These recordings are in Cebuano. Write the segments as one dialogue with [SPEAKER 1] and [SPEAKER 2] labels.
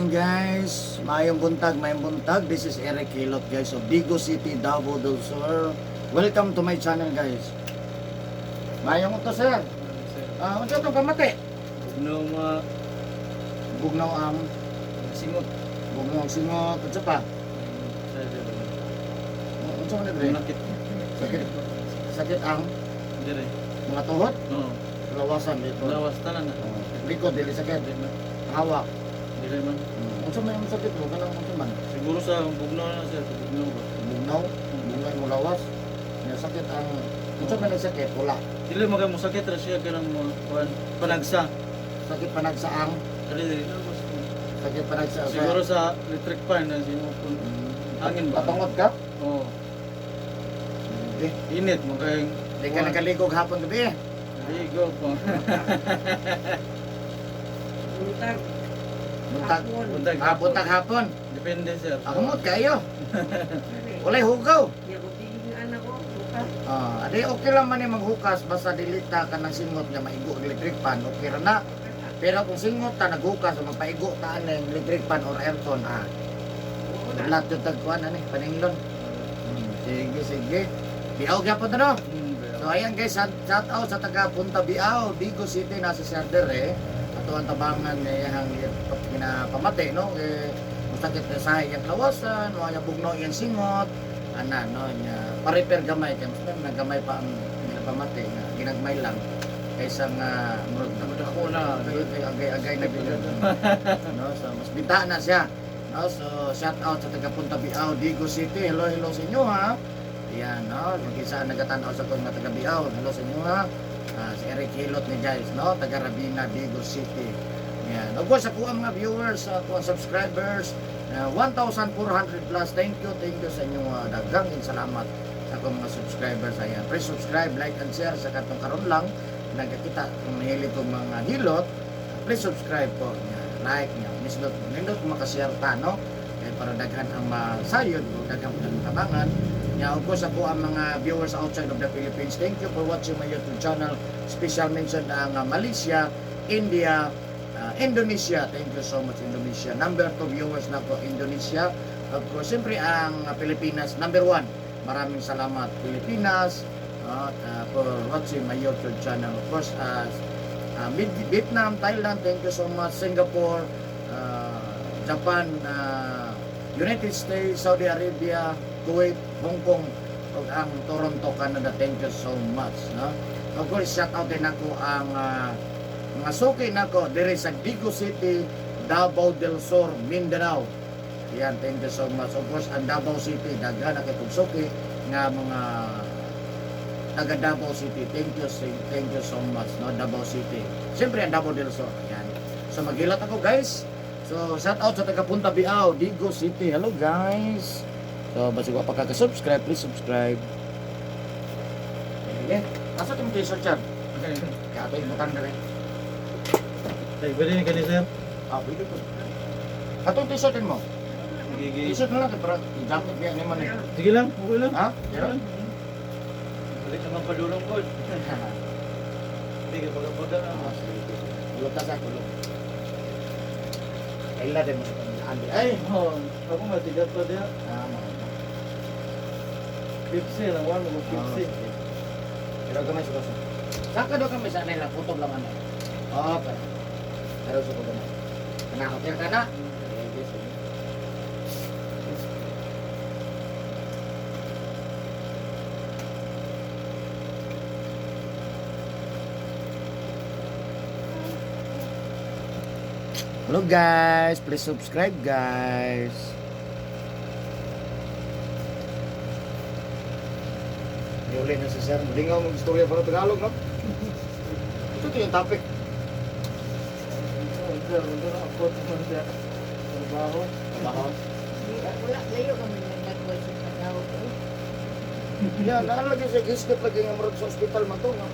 [SPEAKER 1] Morning, guys. Maayong buntag, maayong buntag. This is Eric Hilot, guys, of Digos City, Davao del Sur. Welcome to my channel, guys. Maayong udto, sir. Ah, unsa tong pamati?
[SPEAKER 2] Bugnaw mga
[SPEAKER 1] Bugnaw ang
[SPEAKER 2] singot.
[SPEAKER 1] Bugnaw ang singot, unsa pa? Unsa man dire?
[SPEAKER 2] Nakit.
[SPEAKER 1] Sakit. Sakit ang
[SPEAKER 2] Dire.
[SPEAKER 1] mga tuhod,
[SPEAKER 2] Oo.
[SPEAKER 1] lawasan dito.
[SPEAKER 2] Lawas tanan na.
[SPEAKER 1] Oh, likod dili sakit,
[SPEAKER 2] Dire man.
[SPEAKER 1] hawak.
[SPEAKER 2] Dire man.
[SPEAKER 1] Unsa man yung sakit mo? Kanang unsa man?
[SPEAKER 2] Siguro sa bugnaw na, sir, sa bugnaw ba.
[SPEAKER 1] Bugnaw, bugnaw mo lawas. Nya sakit ang unsa man ang sakit? Wala.
[SPEAKER 2] Dili man kay mo sakit ra siya kanang mga kuan panagsa.
[SPEAKER 1] Sakit panagsaang,
[SPEAKER 2] Dili dili lawas.
[SPEAKER 1] Sakit panagsa.
[SPEAKER 2] Siguro sa electric fan na sino kung hangin ba?
[SPEAKER 1] Patungod ka?
[SPEAKER 2] Oo.
[SPEAKER 1] Hindi.
[SPEAKER 2] Init mo kay
[SPEAKER 1] Di ka nakaligog hapon gabi eh.
[SPEAKER 2] Ligo po.
[SPEAKER 3] Buntag.
[SPEAKER 1] Buntag.
[SPEAKER 3] Hapon.
[SPEAKER 2] Buntag
[SPEAKER 1] Ah, buntag hapon.
[SPEAKER 2] Depende, sir.
[SPEAKER 1] Ako mo kayo. Walay hugaw.
[SPEAKER 3] Di ako tigil nga anak ko. Bukas.
[SPEAKER 1] Ah, adi okay lang man ni maghukas basta dili ta ka ng singot nga maigo ang electric fan, okay ra na. Pero kung singot ta naghukas o magpaigo ta aning electric fan or aircon, ah,
[SPEAKER 3] Oo na.
[SPEAKER 1] lahat yung tagkuan ani paninglon. Sige, sige. Biaw gyapon ta, no. So ayan guys, shout shout out sa taga Punta Biao, Digos City, nasa server eh. Ato ang tabangan nga iyang ginapamati, no, eh masakit na sa iyang lawasan, o iyang bugno iyang singot, ana no nya pa-repair gamay kay mas na gamay pa ang ginapamati nga ginagmay lang kaysa nga murag
[SPEAKER 2] Dako na.
[SPEAKER 1] agay agay na bilad, no. So mas bita na siya, no. So shout out sa taga Punta Biao, Digos City. Hello, hello sa inyo ha. Ayan, no. Kung kinsa ang nagatan-aw sa akong mga taga Biao, hello sa inyo ha. Ah, si Eric Hilot ni guys, no, taga Rabina, Digos City. Ayan. Of course, ako ang mga viewers, ako ang subscribers, 1,400 plus. Thank you sa inyong daghang salamat sa akong mga subscribers. Ayan. Please subscribe, like, and share sa katong karon lang nagkakita kung nahilig kong mga hilot, please subscribe po. Ayan. Like niya. Misdot, nindot makashare ta, no? Kaya para daghan ang masayod o daghan ang tabangan. Ya, of course, ako ang mga viewers outside of the Philippines. Thank you for watching my YouTube channel. Special mention ang Malaysia, India, Indonesia. Thank you so much, Indonesia. Number 2 viewers na po, Indonesia. Of course, siyempre ang Pilipinas, number 1. Maraming salamat, Pilipinas, for watching my YouTube channel. Of course, Vietnam, Thailand, thank you so much. Singapore, Japan, United States, Saudi Arabia, Kuwait, Hong Kong, ug ang Toronto, Canada. Thank you so much. No? Of course, shout out din ako ang mga suki nako diri sa Digos City, Davao del Sur, Mindanao. Yan, thank you so much. Of course, ang Davao City, daghan na kay kog suki nga mga taga Davao City. Thank you so much, no, Davao City. Siyempre, ang Davao del Sur. Yan. So, maghilot ako, guys. So, shout out sa taga Punta Biao, Digos City. Hello, guys. So, basig wa pa ka subscribe, please subscribe. Sige. Asa itong t-shirt yan?
[SPEAKER 2] Okay.
[SPEAKER 1] Kaya ito yung butang na rin.
[SPEAKER 2] Ay, pwede ni kani, sir.
[SPEAKER 1] Ah, pwede po. Atong t-shirt mo.
[SPEAKER 2] Gigi.
[SPEAKER 1] T-shirt na lang kay para i-jacket niya ni man eh.
[SPEAKER 2] Sige lang, okay lang.
[SPEAKER 1] Ha? Pero?
[SPEAKER 2] Balik naman padulong ko. Hindi ka baga-baga na.
[SPEAKER 1] Ah, sige. Kulot na sa kulot. Kaila din mo sa Andi. Ay!
[SPEAKER 2] Oo, ako matigat pa diya.
[SPEAKER 1] Ah, mga.
[SPEAKER 2] 50 lang, one mo
[SPEAKER 1] Ah,
[SPEAKER 2] 50.
[SPEAKER 1] sige. Pero gamay sa kaso. Saka daw kami sa anay lang, kutob lang ano. Okay. Pero sa gamay. Kana, okay ka na? Sige, sige. Hello guys, please subscribe, guys. Yuli na si Sir. Lingaw mag istorya para Tagalog, no? Ito to yung topic.
[SPEAKER 2] Oo, sir, wala na ako naman siya. Trabaho.
[SPEAKER 1] Trabaho.
[SPEAKER 3] Wala, layo kami nagdagway sa Tagaw.
[SPEAKER 1] Yeah, naalagay sa gisket lagi nga murag sa ospital man to, no?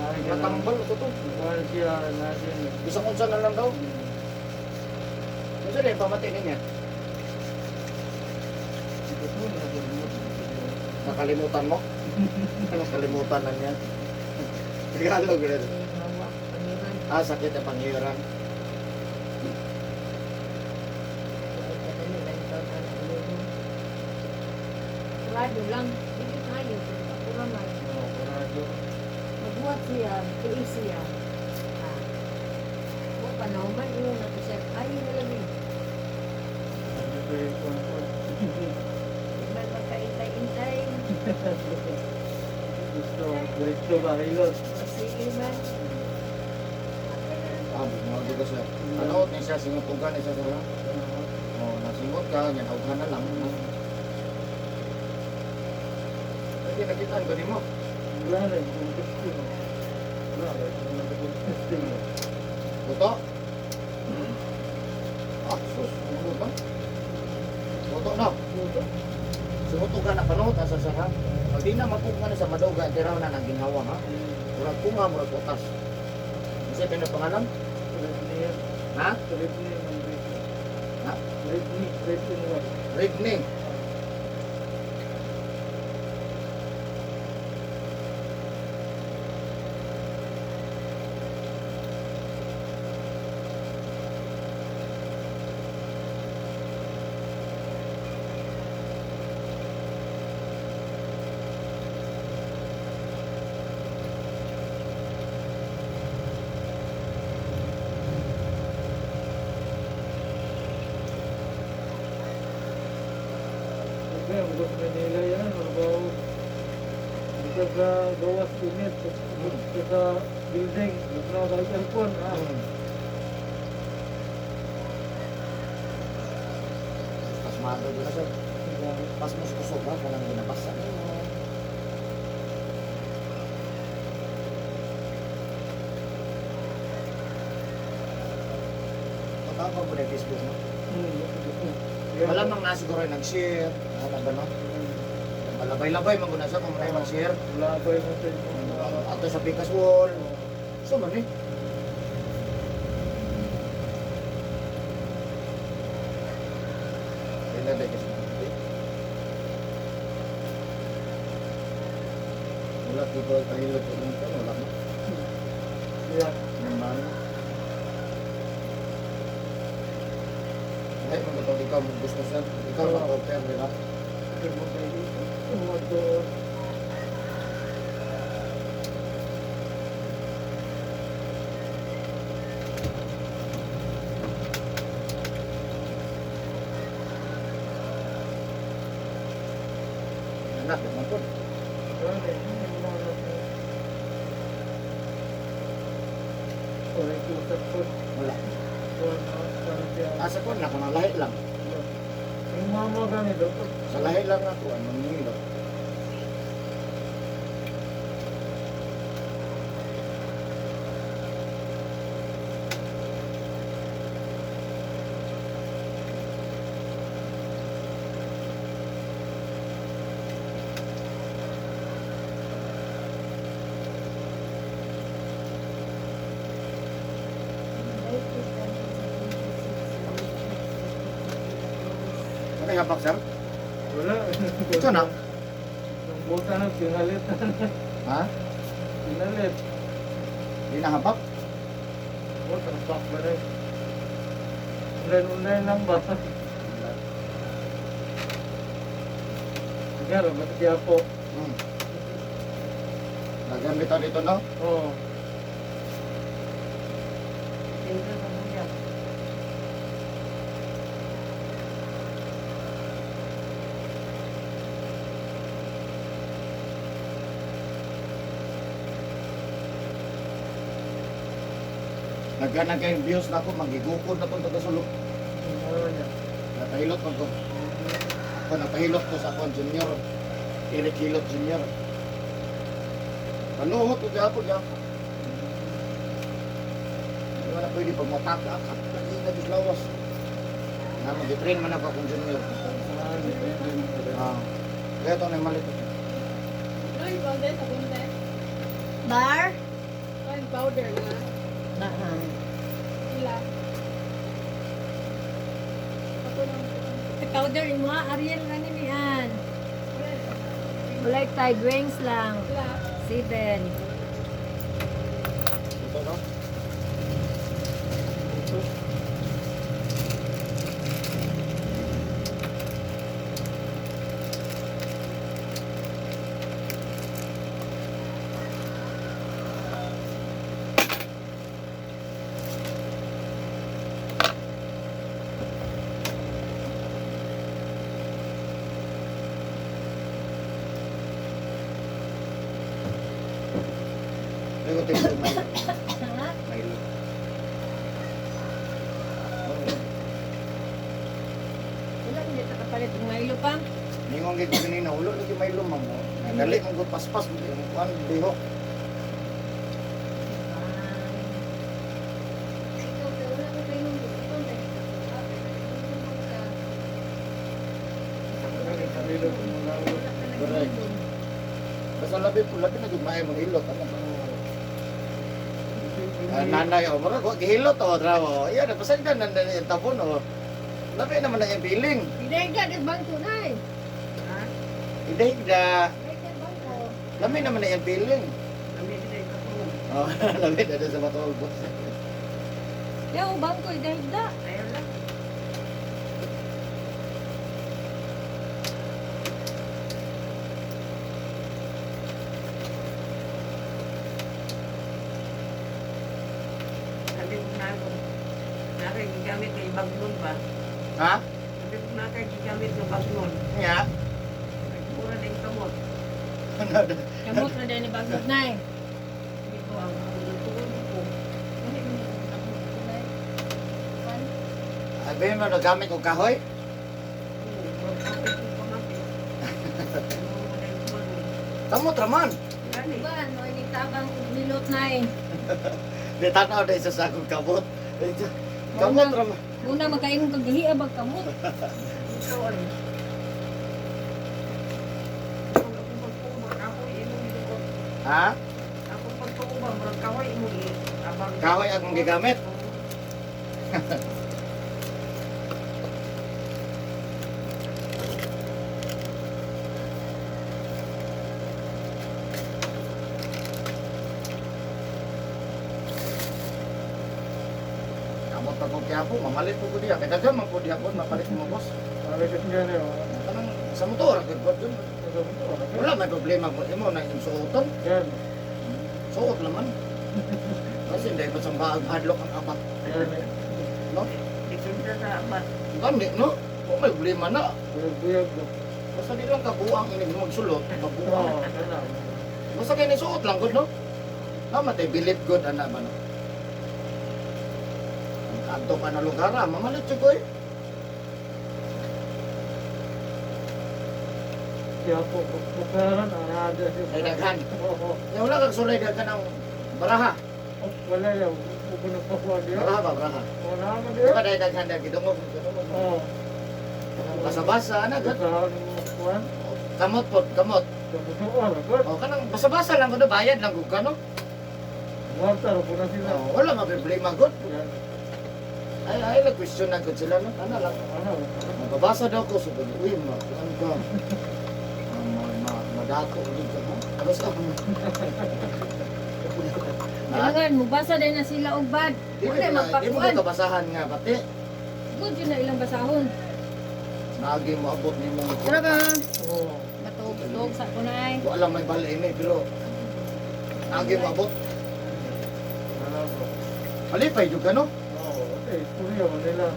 [SPEAKER 2] Ay, ganun.
[SPEAKER 1] Natambal to to.
[SPEAKER 2] Wala siya, na siya.
[SPEAKER 1] Bisang unsa na lang daw. Unsa na yung pamati niya? Nakalimutan mo? Nakalimutan na niya. Tagalog rin.
[SPEAKER 3] Pangiran.
[SPEAKER 1] Ah, sakit ang panghiran.
[SPEAKER 3] Kurado lang. Hindi tayo. Pura man.
[SPEAKER 2] Oo, kurado.
[SPEAKER 3] Magbuhat siya, tiis siya. Ah. Mo panahuman yun na to siya. Ayaw na lang eh.
[SPEAKER 2] Ano ko yung kwan-kwan.
[SPEAKER 3] Di man magkaintay-intay.
[SPEAKER 2] Gusto, diretso ba? Hilot.
[SPEAKER 3] Sige man.
[SPEAKER 1] Ah, mo di ko sir. Ano ni siya singutugan ni siya sir. Oh, nasingot ka, yan awgan na lang. Pwede nakitaan ko nimo.
[SPEAKER 2] Wala na, yung testing. Wala, wala na yung testing.
[SPEAKER 1] Buto? Ah, sus, ano ba? Buto na.
[SPEAKER 2] Buto.
[SPEAKER 1] Singutugan na panuot asa sir ha. Pag di na mapuga na sa maduga, tiraw na nang ginhawa ha. Murag kunga, murag kutas. Kasi pinapangalan?
[SPEAKER 2] Redney.
[SPEAKER 1] Ha?
[SPEAKER 2] Redney ang dito.
[SPEAKER 1] Ha?
[SPEAKER 2] Redney, red and white.
[SPEAKER 1] Redney.
[SPEAKER 2] Okay, ang gusto Manila yan, mabaw. Dito sa gawas unit, dito sa building, dito na sa aircon. Ah.
[SPEAKER 1] Pasmado doon na sir. Pas mo kusog ha, kanang ginabasa nimo. Patawag mo na Facebook no? Wala mang na siguro yung nag-share. Wala ba no? Malabay-labay man guna siya kung may mag-share.
[SPEAKER 2] Wala pa yung sa inyo.
[SPEAKER 1] Ato sa Pikas Wall. So man eh. Pila dahil kasi mga Wala dito tahilot ko dito, wala na.
[SPEAKER 2] Yeah.
[SPEAKER 1] Naman. Ay, magkatawag ikaw, gusto sir. Ikaw lang offer, di ba?
[SPEAKER 2] Ito.
[SPEAKER 1] Anak, di man po. Wala. Asa ko na, kung lahi lang.
[SPEAKER 2] Yung mama ganito,
[SPEAKER 1] Sa lahi lang ako, ang mangingilo. Ano yung habak, sir?
[SPEAKER 2] Wala.
[SPEAKER 1] Ito na.
[SPEAKER 2] Ang buta na, pinalit.
[SPEAKER 1] Ha?
[SPEAKER 2] Pinalit.
[SPEAKER 1] Di na habak?
[SPEAKER 2] O, tampak ba rin? Online-online lang ba? Siguro, ba't kaya po?
[SPEAKER 1] Lagyan bitaw dito, no?
[SPEAKER 2] Oo.
[SPEAKER 3] Dito na muna.
[SPEAKER 1] Lagyan na kayong views na ako, magigukod na itong taga-sulok.
[SPEAKER 2] Ano niya?
[SPEAKER 1] Natahilot man ko. Ako, natahilot ko sa akong junior. Eric Hilot Junior. Panuhot ko gapon gapon. Hindi wala pwede pag mataka. Lagi na dis lawas. Na mag-train man ako akong junior.
[SPEAKER 2] Ah, depende mo ba rin?
[SPEAKER 1] Ah. Kaya ito na malit.
[SPEAKER 4] No, yung powder sa punta.
[SPEAKER 3] Bar?
[SPEAKER 4] Oh, yung powder na.
[SPEAKER 3] Naa.
[SPEAKER 4] Ila. Ako lang.
[SPEAKER 3] Powder mo, Ariel lang ini an. Walay tide wings lang.
[SPEAKER 4] Ila.
[SPEAKER 3] 7.
[SPEAKER 1] Ito no?
[SPEAKER 2] Ito.
[SPEAKER 3] Palit og Milo pa.
[SPEAKER 1] Ningon gid ko kanina, ulo lagi may lumang mo. Dali mong gud paspas mo ang kuan bihok.
[SPEAKER 4] Ikaw, kay wala ka pa yung ikaw na
[SPEAKER 1] Correct. Basta labi po, labi na gud maayo mong hilot ano ba? Ah, nanay oh, mura ko gihilot oh, draw oh. Iya na pasagdan na na yung tabon oh. Labi naman na yung billing.
[SPEAKER 3] Idayga di bangko nay.
[SPEAKER 5] Ha?
[SPEAKER 1] Idahigda.
[SPEAKER 3] Idayga bangko.
[SPEAKER 1] Labi naman na yung billing.
[SPEAKER 5] Lami sila yung katulog.
[SPEAKER 1] Oh, labi na sa matulog boss.
[SPEAKER 3] Yaw bangko idayga.
[SPEAKER 5] Ayaw lang. Sabi ko na ako, nakay gigamit kay bagnon ba?
[SPEAKER 1] Ha?
[SPEAKER 5] Sabi ko na kay gigamit ng bagnon.
[SPEAKER 1] Nga.
[SPEAKER 5] Mura na yung kamot.
[SPEAKER 1] Ano na?
[SPEAKER 3] Kamot na din ni bangko nay.
[SPEAKER 5] Dito ang tuon ko.
[SPEAKER 4] Dili man yung ako nay. Pan.
[SPEAKER 1] Abi mo nagamit og kahoy?
[SPEAKER 5] Oo, magkapit ko pamati. Mura na yung bagnon.
[SPEAKER 1] Kamot raman.
[SPEAKER 5] Gani.
[SPEAKER 3] Ba no ini tabang og nilot nay.
[SPEAKER 1] Di tanaw na isa sa akong kamot. Kamot raman.
[SPEAKER 3] Muna makaingon kag gahi bag kamot.
[SPEAKER 5] Ikaw ay. Kung ako pagtuo, ako imong gidukot.
[SPEAKER 1] Ha?
[SPEAKER 5] Ako pagtuo ba, murag kahoy imong abang.
[SPEAKER 1] Kahoy akong gigamit.
[SPEAKER 5] Oo.
[SPEAKER 1] Kamot pa kong kiyapo, mamalit po ko diya. Kay daghan man po diya po, mapalit mo boss.
[SPEAKER 2] Sabi kasi nga niya,
[SPEAKER 1] Kanang sa motor, good good dun. Wala may problema po imo na yung suoton.
[SPEAKER 2] Yan.
[SPEAKER 1] Suot naman. Kasi hindi pa sa baag hadlok ang apat.
[SPEAKER 2] Yan.
[SPEAKER 1] No?
[SPEAKER 5] Depende sa apat.
[SPEAKER 1] Gani, no? Kung may problema na.
[SPEAKER 2] Buyag-buyag ba?
[SPEAKER 1] Basta di lang kabuang ini magsulot, kabuang.
[SPEAKER 2] Oo, kana.
[SPEAKER 1] Basta kay ni suot lang gud no. Tama tay bilip good ana ba no. Ang kanto pa na lugar ah, mamalit jud ko eh.
[SPEAKER 2] Kaya po, bukaran, anada siya.
[SPEAKER 1] Ay, daghan.
[SPEAKER 2] Oo.
[SPEAKER 1] Ya wala kang sulay daghan ang baraha.
[SPEAKER 2] Oh, wala yaw. Huwag na pakuha diya.
[SPEAKER 1] Baraha ba baraha?
[SPEAKER 2] Wala na
[SPEAKER 1] Di
[SPEAKER 2] diya.
[SPEAKER 1] ba dahil daghan daghan gidungog gidungog.
[SPEAKER 2] Oo.
[SPEAKER 1] Basa-basa ana gud.
[SPEAKER 2] Basahan mo kuwan.
[SPEAKER 1] Kamot pod, kamot.
[SPEAKER 2] Kamutuan, good.
[SPEAKER 1] O kanang basa-basa lang gud bayad lang gud ka no.
[SPEAKER 2] Water, po na sila.
[SPEAKER 1] Oh, wala ma problema gud.
[SPEAKER 2] Yan.
[SPEAKER 1] Ay ay la question na gud sila no. Ana lang.
[SPEAKER 2] Ano?
[SPEAKER 1] Mababasa daw ko so uy ma kuan ka. Ma ma madato ulit ka ha. Aros ka.
[SPEAKER 3] Kailangan mubasa din na sila og bad.
[SPEAKER 1] Di mo
[SPEAKER 3] Wala
[SPEAKER 1] di mo
[SPEAKER 3] magpakuan.
[SPEAKER 1] kabasahan nga pati.
[SPEAKER 3] Good yun na ilang basahon.
[SPEAKER 1] Naagi mo abot nimo.
[SPEAKER 3] Tara ba?
[SPEAKER 2] Oo.
[SPEAKER 3] Matug-tug sa kunay.
[SPEAKER 1] Wala may balay ni pero naagi mo abot.
[SPEAKER 2] Wala po.
[SPEAKER 1] Malipay jud ka no.
[SPEAKER 2] Oo. Eh, istorya Manila.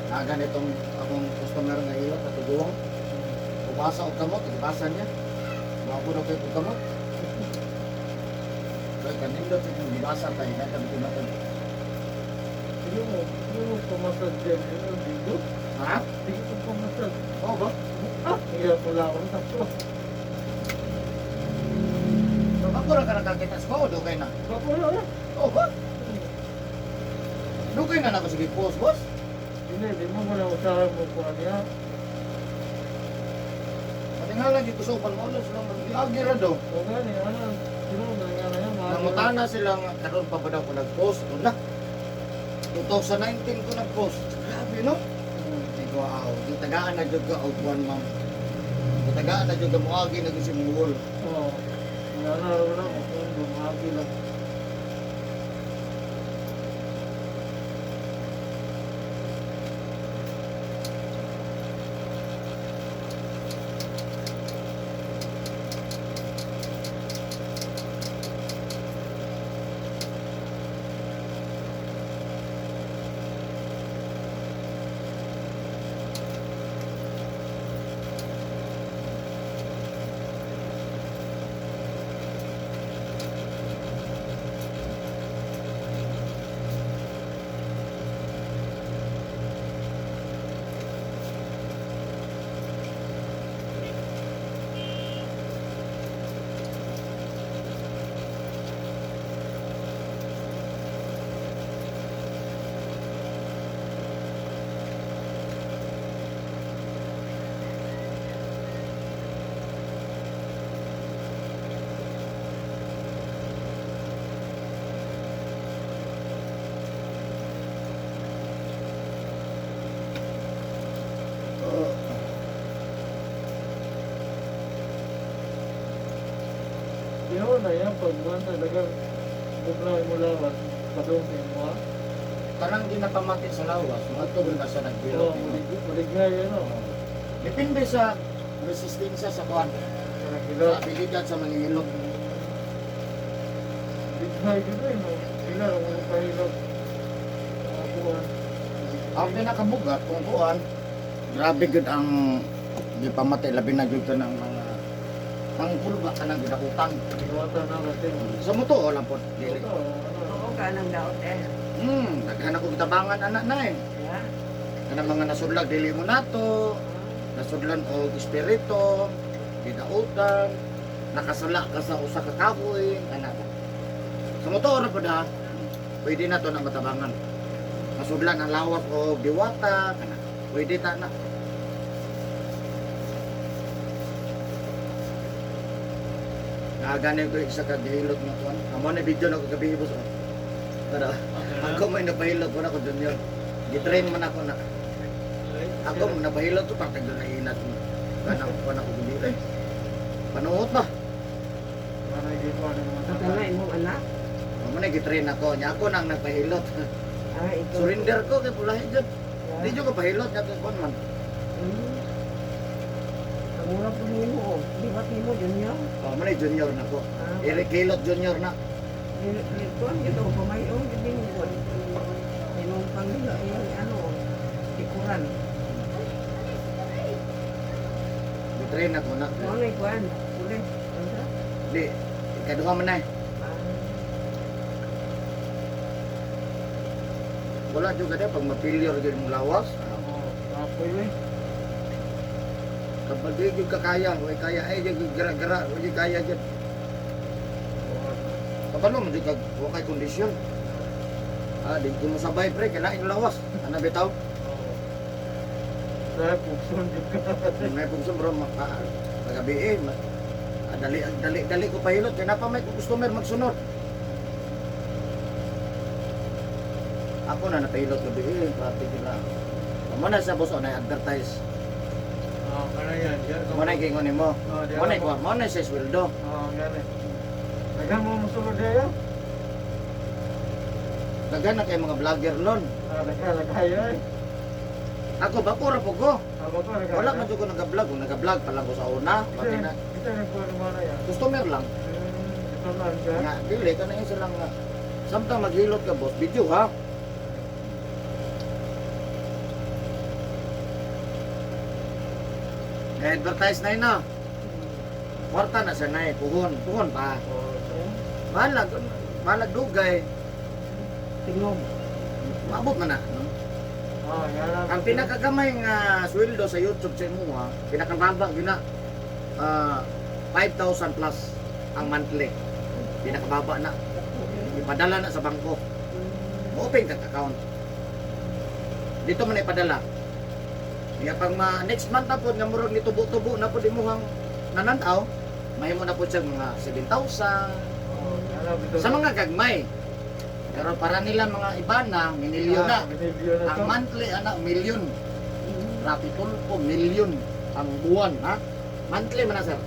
[SPEAKER 1] Na ganitong akong customer nga ilo katiguang. Ubasa og kamot, ibasa niya. Mao daw kay og kamot. Kay kanindot sa kong gibasa tayo na kami timatag.
[SPEAKER 2] Sige mo pumasag dyan. Yun ang bigo.
[SPEAKER 1] Ha?
[SPEAKER 2] Sige mo pumasag.
[SPEAKER 1] Oo ba?
[SPEAKER 2] Ah, hirap wala akong tapos.
[SPEAKER 1] So ako ra ka nakakita sa ko, dugay na.
[SPEAKER 2] Baka wala lang.
[SPEAKER 1] Oo ba? Dugay na nako sige post, boss.
[SPEAKER 2] Hindi, di mo muna usahan mo kuha niya.
[SPEAKER 1] Pati nga lang ko sa upan mo sila mag-agi ra daw.
[SPEAKER 2] O gani, ano, sino na nga na yan?
[SPEAKER 1] Nangutana sila nga karon pa ba daw ko nag-post? Wala. 2019 ko nag-post. Grabe no? Hindi ko aw, gitagaan na jud ka og kuan ma'am. Gitagaan na jud ka moagi na gyud si Mongol.
[SPEAKER 2] Oo. Wala na, wala. Kung bumagi lang.
[SPEAKER 1] Oh.
[SPEAKER 2] Tinuod na yan, pag buwan talaga, bugla mo lawas, padung mo ha.
[SPEAKER 1] Tanang di napamati sa lawas, mga tubig na siya
[SPEAKER 2] Oo,
[SPEAKER 1] nagbilog.
[SPEAKER 2] maligay yan o.
[SPEAKER 1] Depende sa resistensya sa kuan. Sa
[SPEAKER 2] Naghilot.
[SPEAKER 1] abilidad sa manghihilot.
[SPEAKER 2] Ligay yun eh, no? Sila, kung pahilot. Mga buwan.
[SPEAKER 1] Ang pinakabugat kung kuan, grabe gud ang di pamatay labi na gyud ka ng mga ang pulba ka ng gidakutan.
[SPEAKER 2] Iwata na kasi.
[SPEAKER 1] Sa mo to lang po dili.
[SPEAKER 2] Ito, ano.
[SPEAKER 5] Oo ka nang daot eh.
[SPEAKER 1] Daghan ako gitabangan anak na eh.
[SPEAKER 5] Ya.
[SPEAKER 1] Kanang mga nasudlag dili mo nato, nasudlan og espiritu, gidautan, nakasala ka sa usa ka kahoy, ana ba. Sa mo to ra pud ha. Pwede na to na matabangan. Nasudlan ang lawas og diwata, kana. Pwede ta na. Nagani ko isa ka gihilot nga kuan. Amo na video na ko gabi boss. Oh. Pero ako may napahilot ko na ko junior. Gitrain man ako na. Ako napahilot to pag tagdalainat mo. Kanang kuan ako gabi. Eh. Panuot ba?
[SPEAKER 2] Manay ginawa ng mga
[SPEAKER 5] Ito na imong anak.
[SPEAKER 1] Amo na gitrain ako. Nya ako nang nagpahilot.
[SPEAKER 5] Ah, ito.
[SPEAKER 1] Surrender ko kay pulahi jud. Di jud ko pahilot nya kuan man.
[SPEAKER 5] Ang mura po nimo oh. Liwat nimo junior.
[SPEAKER 1] Oh, mo na junior na ko.
[SPEAKER 5] Ah,
[SPEAKER 1] Eric Hilot Junior na.
[SPEAKER 5] Lituan yun oh, pamayo yun din yun. Inumpang nila yung ano, tikuran.
[SPEAKER 1] Gitrain ako na.
[SPEAKER 5] Ano na ikuan? Uli. Ano?
[SPEAKER 1] Di ikaduha man na eh.
[SPEAKER 5] Ah,
[SPEAKER 1] Wala jud ka pag mapilyor gyud mong lawas. Ah,
[SPEAKER 2] Oo, kapoy eh.
[SPEAKER 1] Kapag di gyud ka kaya, way kaya ay di gyud gara-gara, way gyud kaya gyud. Kabalo man jud kag wa kay kondisyon. Ah, di ko mosabay pre, kay lain lawas. Ana bitaw?
[SPEAKER 2] Oo. Dahil pugson yun ka.
[SPEAKER 1] May pugso bro maka pagabi eh. Dali dali dali ko pahilot kay napa may customer magsunod. Ako na napahilot gabi eh, pati sila. Mo na sa boss oh, na advertise.
[SPEAKER 2] Oo, kana yan. Yan,
[SPEAKER 1] Mo na gingon nimo.
[SPEAKER 2] Oo, di
[SPEAKER 1] Mo na
[SPEAKER 2] alam
[SPEAKER 1] ko, mo na sa sweldo.
[SPEAKER 2] Oo, gani. Daghan mo musulod diya.
[SPEAKER 1] Daghan na kay mga vlogger lon.
[SPEAKER 2] Ah, daghan, daghan eh.
[SPEAKER 1] Ako ba ko ra po ko.
[SPEAKER 2] Ah, ba ko, daghan.
[SPEAKER 1] Wala man jud ko nag-vlog, kung nag-vlog pa lang ko sa una, pati na
[SPEAKER 2] Ito yung kuwan mo na yan.
[SPEAKER 1] customer lang.
[SPEAKER 2] Ito lang ka.
[SPEAKER 1] Nga dili ka na isa lang nga. Samtang maghilot ka boss, video ha. Na-advertise na yun na. Kwarta na siya na eh. Puhon. Puhon pa.
[SPEAKER 2] Oo,
[SPEAKER 1] Balag. Balag dugay.
[SPEAKER 5] tingog.
[SPEAKER 1] Maabot man na. No?
[SPEAKER 2] Ah, yan lang.
[SPEAKER 1] Ang pinakagamay nga sweldo sa YouTube sa imuha, pinakababa gyud na ah, 5,000 plus ang monthly. Pinakababa na. Ipadala na sa bangko. Mo-open kag account. Dito man ipadala. Iya pag ma next month na pod nga murag ni tubo-tubo na pod imuhang nananaw, mahimo na pod siya mga 7,000
[SPEAKER 2] Oo, yan lang, bitaw.
[SPEAKER 1] sa mga gagmay. Pero para nila mga iba na, minilyon na.
[SPEAKER 2] Ah, minilyon na
[SPEAKER 1] Ang
[SPEAKER 2] to.
[SPEAKER 1] monthly ana million. Rapi tulpo million ang buwan ha. Monthly man na sir.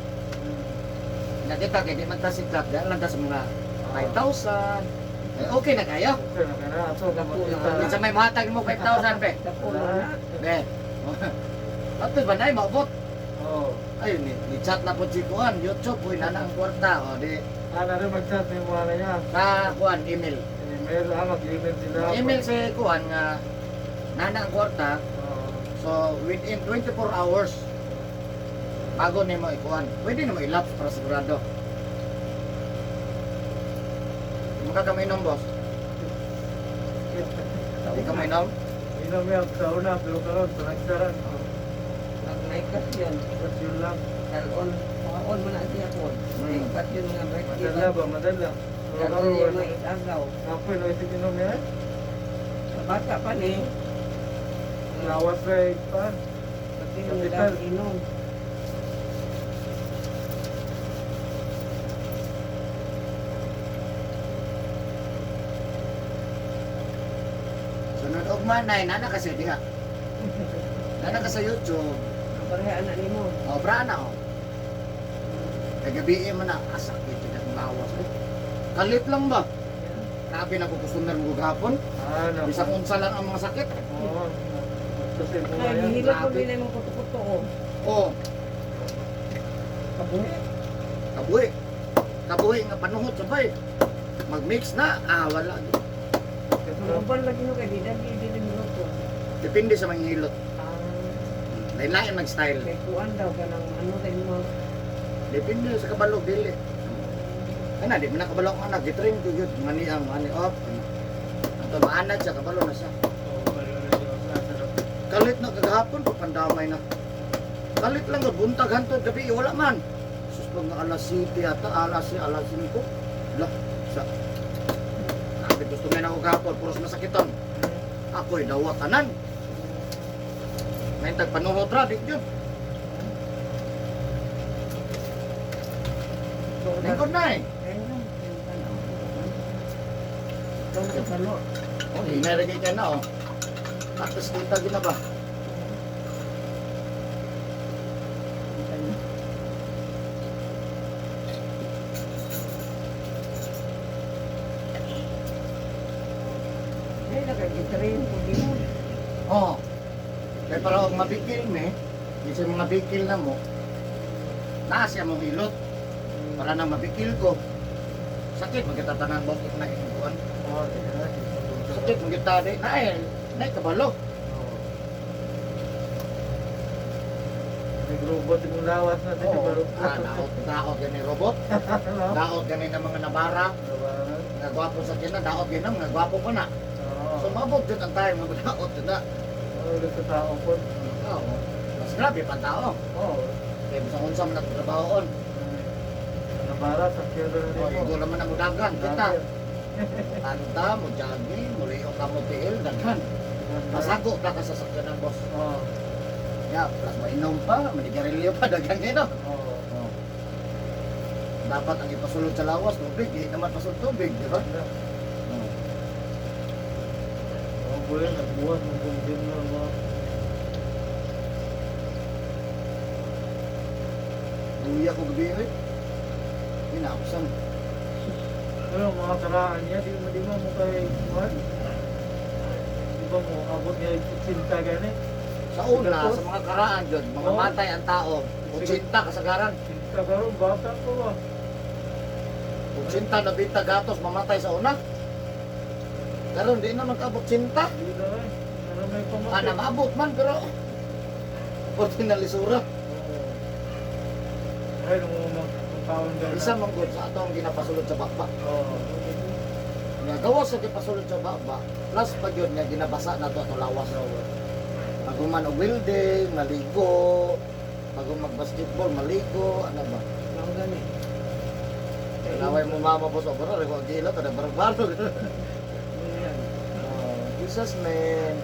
[SPEAKER 1] Nakita kay di man ta sikat, di lang ta sa mga 5,000. Eh, okay na kayo.
[SPEAKER 2] Okay na kana. Ato, makita na.
[SPEAKER 1] Kinsa may mohatag mo 5,000 pe.
[SPEAKER 5] Dako na na.
[SPEAKER 1] Be. Ato ba nay maabot?
[SPEAKER 2] Oo.
[SPEAKER 1] Ay ni, ni chat na po si Kuan, YouTube uy nana ang kwarta o di
[SPEAKER 2] Ah, na rin mag-chat ni mga na yan.
[SPEAKER 1] sa Kuan email.
[SPEAKER 2] Email, ah, mag-email sila.
[SPEAKER 1] Email si Kuan nga nana ang kwarta.
[SPEAKER 2] Oo.
[SPEAKER 1] So within 24 hours bago nimo ikuan. Pwede nimo i-lapse para sigurado. Maka ka mainom, boss. Di ka mainom?
[SPEAKER 2] Inom yan sa una, pero karon panagsaran.
[SPEAKER 5] Magnaikas yun.
[SPEAKER 2] Kasi yun lang.
[SPEAKER 5] Talon. Makaon mo na siya po. Naikas yun nga birthday.
[SPEAKER 2] Madala ba, madala. Pero
[SPEAKER 5] Talon
[SPEAKER 2] karon
[SPEAKER 5] yung
[SPEAKER 2] wala.
[SPEAKER 5] mga isagaw.
[SPEAKER 2] Kapoy, no, isip inom yan.
[SPEAKER 5] Sa bata pa ni.
[SPEAKER 2] Lawas na eh, pa.
[SPEAKER 5] Pati yung
[SPEAKER 2] Kapital.
[SPEAKER 5] lang inom.
[SPEAKER 1] Sunod ugma nay nana kasi diha. Nana ka sa YouTube.
[SPEAKER 5] Pareha anak nimo.
[SPEAKER 1] Oh, bra na oh. Kay gabi eh, man na asakit jud ang lawas eh. Kalit lang ba? Grabe na ko customer mo gahapon.
[SPEAKER 2] Ah, na.
[SPEAKER 1] Bisag unsa lang ang mga sakit.
[SPEAKER 2] Oo. Kasi mo
[SPEAKER 5] Ay,
[SPEAKER 2] yan.
[SPEAKER 5] gihilot ko
[SPEAKER 1] Grabe.
[SPEAKER 5] din ang kuto-kuto oh.
[SPEAKER 1] Oh,
[SPEAKER 5] Kabuhi.
[SPEAKER 1] kabuhi. Kabuhi nga panuhot sabay. Magmix na, ah wala.
[SPEAKER 5] Ang uban lagi no kay di dagi di din luto.
[SPEAKER 1] Depende sa mga hilot.
[SPEAKER 5] Ah,
[SPEAKER 1] Lain-lain mag-style.
[SPEAKER 5] kay kuan daw kanang ano tayo mo.
[SPEAKER 1] Depende sa kabalo dili. Ana di man nakabalo ang anak gitrain ko gyud ngani ang ngani off. Ato maanad siya kabalo na siya.
[SPEAKER 2] Oo, pareho na siya. Sa sarap.
[SPEAKER 1] Kalit na kagahapon ko pandamay na. Kalit lang ga buntag hantod gabi wala man. Sus pag nga alas 7 ata alas alas 5. Lah sa Grabe gusto may na ako gahapon puros masakiton. Ako'y dawa tanan. May tag panuhot ra di gyud. Lingkod na eh.
[SPEAKER 5] Ayun lang, yung tanaw ko. Ikaw na kabalo.
[SPEAKER 1] Oh, hinay ra kay na oh. Tapos kita gina ba?
[SPEAKER 5] Ay, nakagitrain ko di mo.
[SPEAKER 1] Oo. Kaya para og mabikil me, di sa mga bikil na mo, naa siya mong hilot para na mabikil ko. Sakit magkita tanan boss na ikuan.
[SPEAKER 2] Oo, sige na.
[SPEAKER 1] Sakit magkita di na eh, na kabalo.
[SPEAKER 2] Oo. Nag-robot yung lawas na din.
[SPEAKER 1] Oo.
[SPEAKER 2] Pero
[SPEAKER 1] Ah, daot daot gani robot, daot gani ng mga nabara, mga gwapo sa kina, daot gani mga gwapo pa na. So mabot jud ang time nga daot jud na.
[SPEAKER 2] Oo, sa tao po.
[SPEAKER 1] Oo. Mas grabe pa tao.
[SPEAKER 2] Oo.
[SPEAKER 1] Kaya bisan unsa man ang trabahoon.
[SPEAKER 2] Nabara, sakyan na
[SPEAKER 1] O,
[SPEAKER 2] rin
[SPEAKER 1] igo naman ang udagan, kita. Kanta, mo jogging, mo liyo ka mo tiil, daghan. Masago ka ka sa sakyanan, boss.
[SPEAKER 2] Oo.
[SPEAKER 1] Ya, plus mainom pa, manigarilyo pa, daghan kayo.
[SPEAKER 2] Oo.
[SPEAKER 1] Oh. Dapat ang ipasulod sa lawas, tubig, di naman pasulod tubig, di ba? Oh.
[SPEAKER 2] Oo, bulan, nagbuhat, nagbuhat na mga.
[SPEAKER 1] Luya ko gabi, eh. Hinausan.
[SPEAKER 2] Pero mga karaan niya, di ba mo kay Juan? Di ba mo abot niya yung 80 gani?
[SPEAKER 1] Sa una, sa mga karaan yun, mga
[SPEAKER 2] Oo.
[SPEAKER 1] matay ang tao, 80 kasagaran.
[SPEAKER 2] 80 karon, bata ko ba?
[SPEAKER 1] 80, 90 gatos, mamatay sa una. Karon di na magkaabot 80.
[SPEAKER 2] Di na eh. Ano may pamatay?
[SPEAKER 1] Ah, namaabot man, pero Pwede na lisura.
[SPEAKER 2] Oo. Ay, nung magpapawon ka na.
[SPEAKER 1] Isa man gud sa atong ginapasulod sa bakba.
[SPEAKER 2] Oo.
[SPEAKER 1] Nga gawas sa gipasulod sa bakba, plus pa gyud nga ginabasa na to ato lawas. Pag human og welding, maligo, pag mag-basketball, maligo, ano ba?
[SPEAKER 5] Mao gani.
[SPEAKER 1] Laway mo mama po sa bara, ko gila ta barbaro. Oh, Jesus man.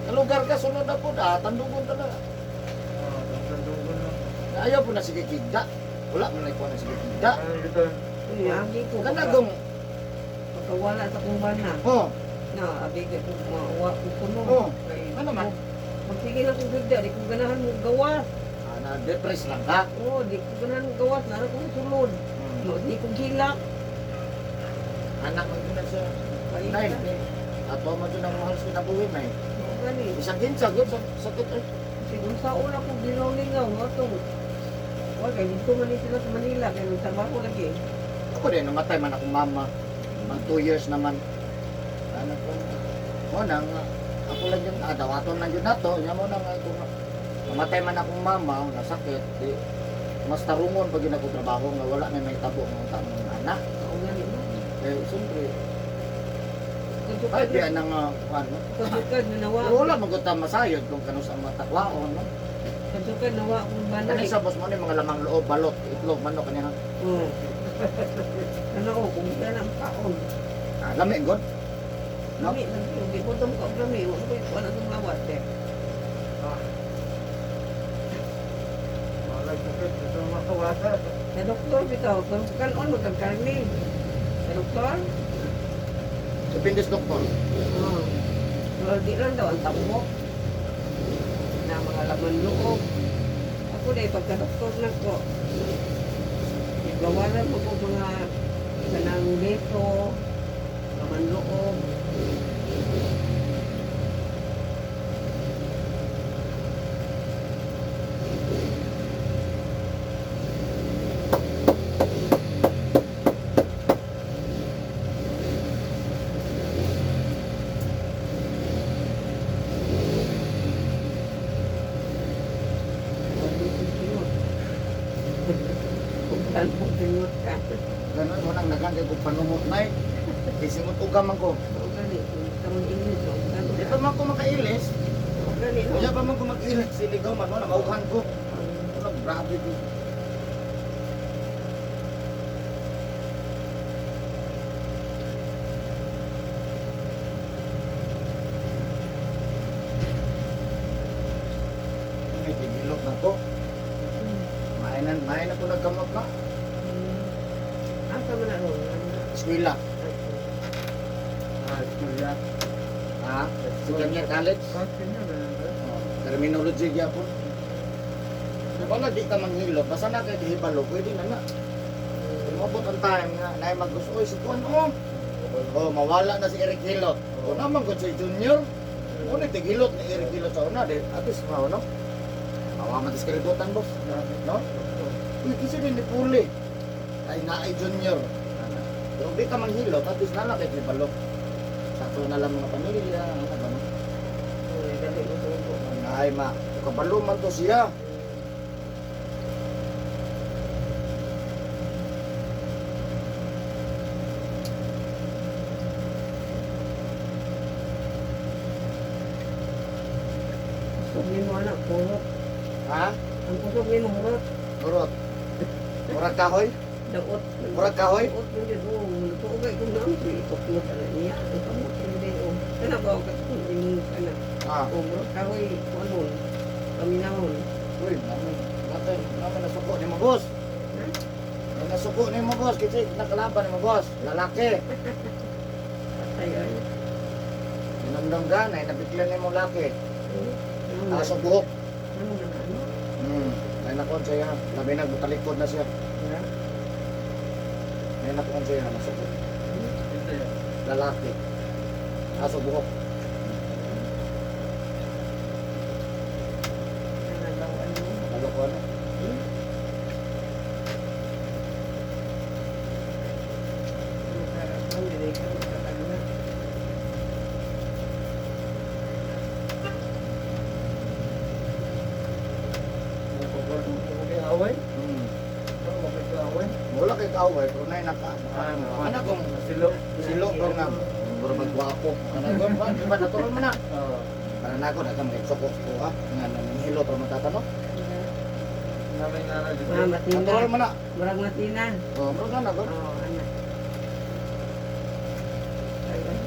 [SPEAKER 1] Kalugar ka sunod na po ah, tandugon ta na.
[SPEAKER 2] Oo, tandugon na.
[SPEAKER 1] Ayaw po na sige kigda. Wala man na ikuha na sige kigda.
[SPEAKER 2] Ano dito?
[SPEAKER 5] Uy, agi ko.
[SPEAKER 1] Kanagong,
[SPEAKER 5] Pagkawala sa kong bana.
[SPEAKER 1] oh,
[SPEAKER 5] Na, abi kay kung mauwa ko kuno.
[SPEAKER 1] Oh,
[SPEAKER 5] Kay-
[SPEAKER 1] ano man?
[SPEAKER 5] Magsige lang kong gugda, di ko ganahan mo gawas.
[SPEAKER 1] Ah, na-depress lang ka.
[SPEAKER 5] Oo, di ko ganahan mo gawas, nara ko sulod. No, di ko gilak.
[SPEAKER 1] Anak mo yun na siya.
[SPEAKER 5] Kay
[SPEAKER 1] Nay, ato mo dyan ang mahal sa kinabuhi, nay.
[SPEAKER 5] Mao gani.
[SPEAKER 1] Isang ginsa, yun, sakit eh.
[SPEAKER 5] Sigun sa una ko gilingaw nga to. Wa kay dito man ni sila sa Manila kay nagtrabaho lagi.
[SPEAKER 1] Ako din, namatay man akong mama. Mag 2 years naman. Ano ko, mo nang, ako lang yun, ah, dawaton lang yun na to. Yan mo nang, kung namatay man akong mama, nasakit, di, mas tarungon pag yun ako trabaho nga wala na may tabo ng tamang anak.
[SPEAKER 5] Mao gani mo.
[SPEAKER 1] Eh, siyempre, ay, di anang, ano,
[SPEAKER 5] Kasukad na nawa.
[SPEAKER 1] pero wala magod masayod kung kano sa matakwaon, no?
[SPEAKER 5] Kasukad nawa akong bana.
[SPEAKER 1] Kani sa boss mo ni mga lamang loob, balot, itlog, manok kaniya.
[SPEAKER 5] Oo. Ano ko kung na ang kaon.
[SPEAKER 1] Ah, lami god. No?
[SPEAKER 5] Lami lagi di ko tong kaon lami, wa ko kuan atong lawas eh.
[SPEAKER 2] Ah. Wala sakit. Ito makawasa.
[SPEAKER 5] Sa doktor bitaw, kung kanon mo kag karne. Sa doktor?
[SPEAKER 1] Depende sa doktor.
[SPEAKER 5] Oo. Pero di lang daw ang tambok. Na mga laman loob. Ako dahil pagka-doktor na ko, ibawalan mo ko mga kanang beto, kamanloob. Kung mo tingot ka.
[SPEAKER 1] Ganun mo nang nagang kay kung panungot na eh. Kay singot uga man ko.
[SPEAKER 5] O gani, kung kamang English, o gani.
[SPEAKER 1] Di pa man ko makailis.
[SPEAKER 5] O gani, no?
[SPEAKER 1] Kaya pa man ko mag-ilis sinigaw man mo na mauhan ko. Ano grabe ko. May tigilok na ko. May na ko nagkamot na.
[SPEAKER 5] Asa man na ron?
[SPEAKER 1] Eskwela.
[SPEAKER 2] Ah, school ya.
[SPEAKER 1] Ha? Second year college.
[SPEAKER 2] Bakit niya ba?
[SPEAKER 1] Oh, terminology gyapon. Wala di ka manghilot, basta na kay hibalo, pwede na na. Umabot ang time nga naay maggusto, oy si kuan oh. Oh, mawala na si Eric Hilot. O naman ko si Junior. Una tigilot ni Eric Hilot sa una, di at least mao no. Awa man diskredutan boss, no? Uy, kasi din ni Puli. Ay naay Junior. Pero di ka manghilot, at least na lang kay hibalo. Sa ato na lang mga pamilya, ano ba no?
[SPEAKER 5] Dali mo subo.
[SPEAKER 1] Ay ma, kabalo man to siya.
[SPEAKER 5] Kusog ni mo anak, purot.
[SPEAKER 1] Ha?
[SPEAKER 5] Ang kusog ni mo, hurot.
[SPEAKER 1] Murot. Murag kahoy?
[SPEAKER 5] Daot.
[SPEAKER 1] Murag kahoy?
[SPEAKER 5] Daot mo yun, oh. Natuugay ko na ang itok mo ka na niya. Ang kamot hindi, oh. Kana ba, kung imong kana.
[SPEAKER 1] Ah.
[SPEAKER 5] Oh, murag kahoy, kung anon. Paminahon.
[SPEAKER 1] Uy, namin, natin, namin nasuko ni mo, boss.
[SPEAKER 5] Ha?
[SPEAKER 1] May nasuko ni mo, boss. Kasi nakalaban ni mo, boss. Lalaki.
[SPEAKER 5] Patay ay.
[SPEAKER 1] Dinamdam ka, na nabigla ni mo laki.
[SPEAKER 5] Ano na?
[SPEAKER 1] Aso buhok.
[SPEAKER 5] Ano na ano?
[SPEAKER 1] Ay nakuan siya. Labi na, butalikod na siya.
[SPEAKER 5] Ha?
[SPEAKER 1] Ay nakuan siya, nasuko.
[SPEAKER 2] Ito ya.
[SPEAKER 1] Lalaki. Aso buhok.
[SPEAKER 5] Ano daw, ano?
[SPEAKER 1] Kabalo ko ano.
[SPEAKER 5] Ano ka, ano, dili ka, magkatagna.
[SPEAKER 2] Kung away? Ano makikaaway?
[SPEAKER 1] Wala kay kaaway, pero na naka. Ano kung
[SPEAKER 2] Silo.
[SPEAKER 1] silo ko nga, mura magwapo. Ano ko, ba, di ba, natural mo na.
[SPEAKER 2] Oo.
[SPEAKER 1] Para na ako, daghang may suko ko ha. Nga nanghilo pero matatano.
[SPEAKER 2] Namin nga na dito.
[SPEAKER 5] Ah, matina.
[SPEAKER 1] Natural mo na.
[SPEAKER 5] Murag matina.
[SPEAKER 1] Oh, mura ka na ko.
[SPEAKER 5] Oo, ano. Ay, ay.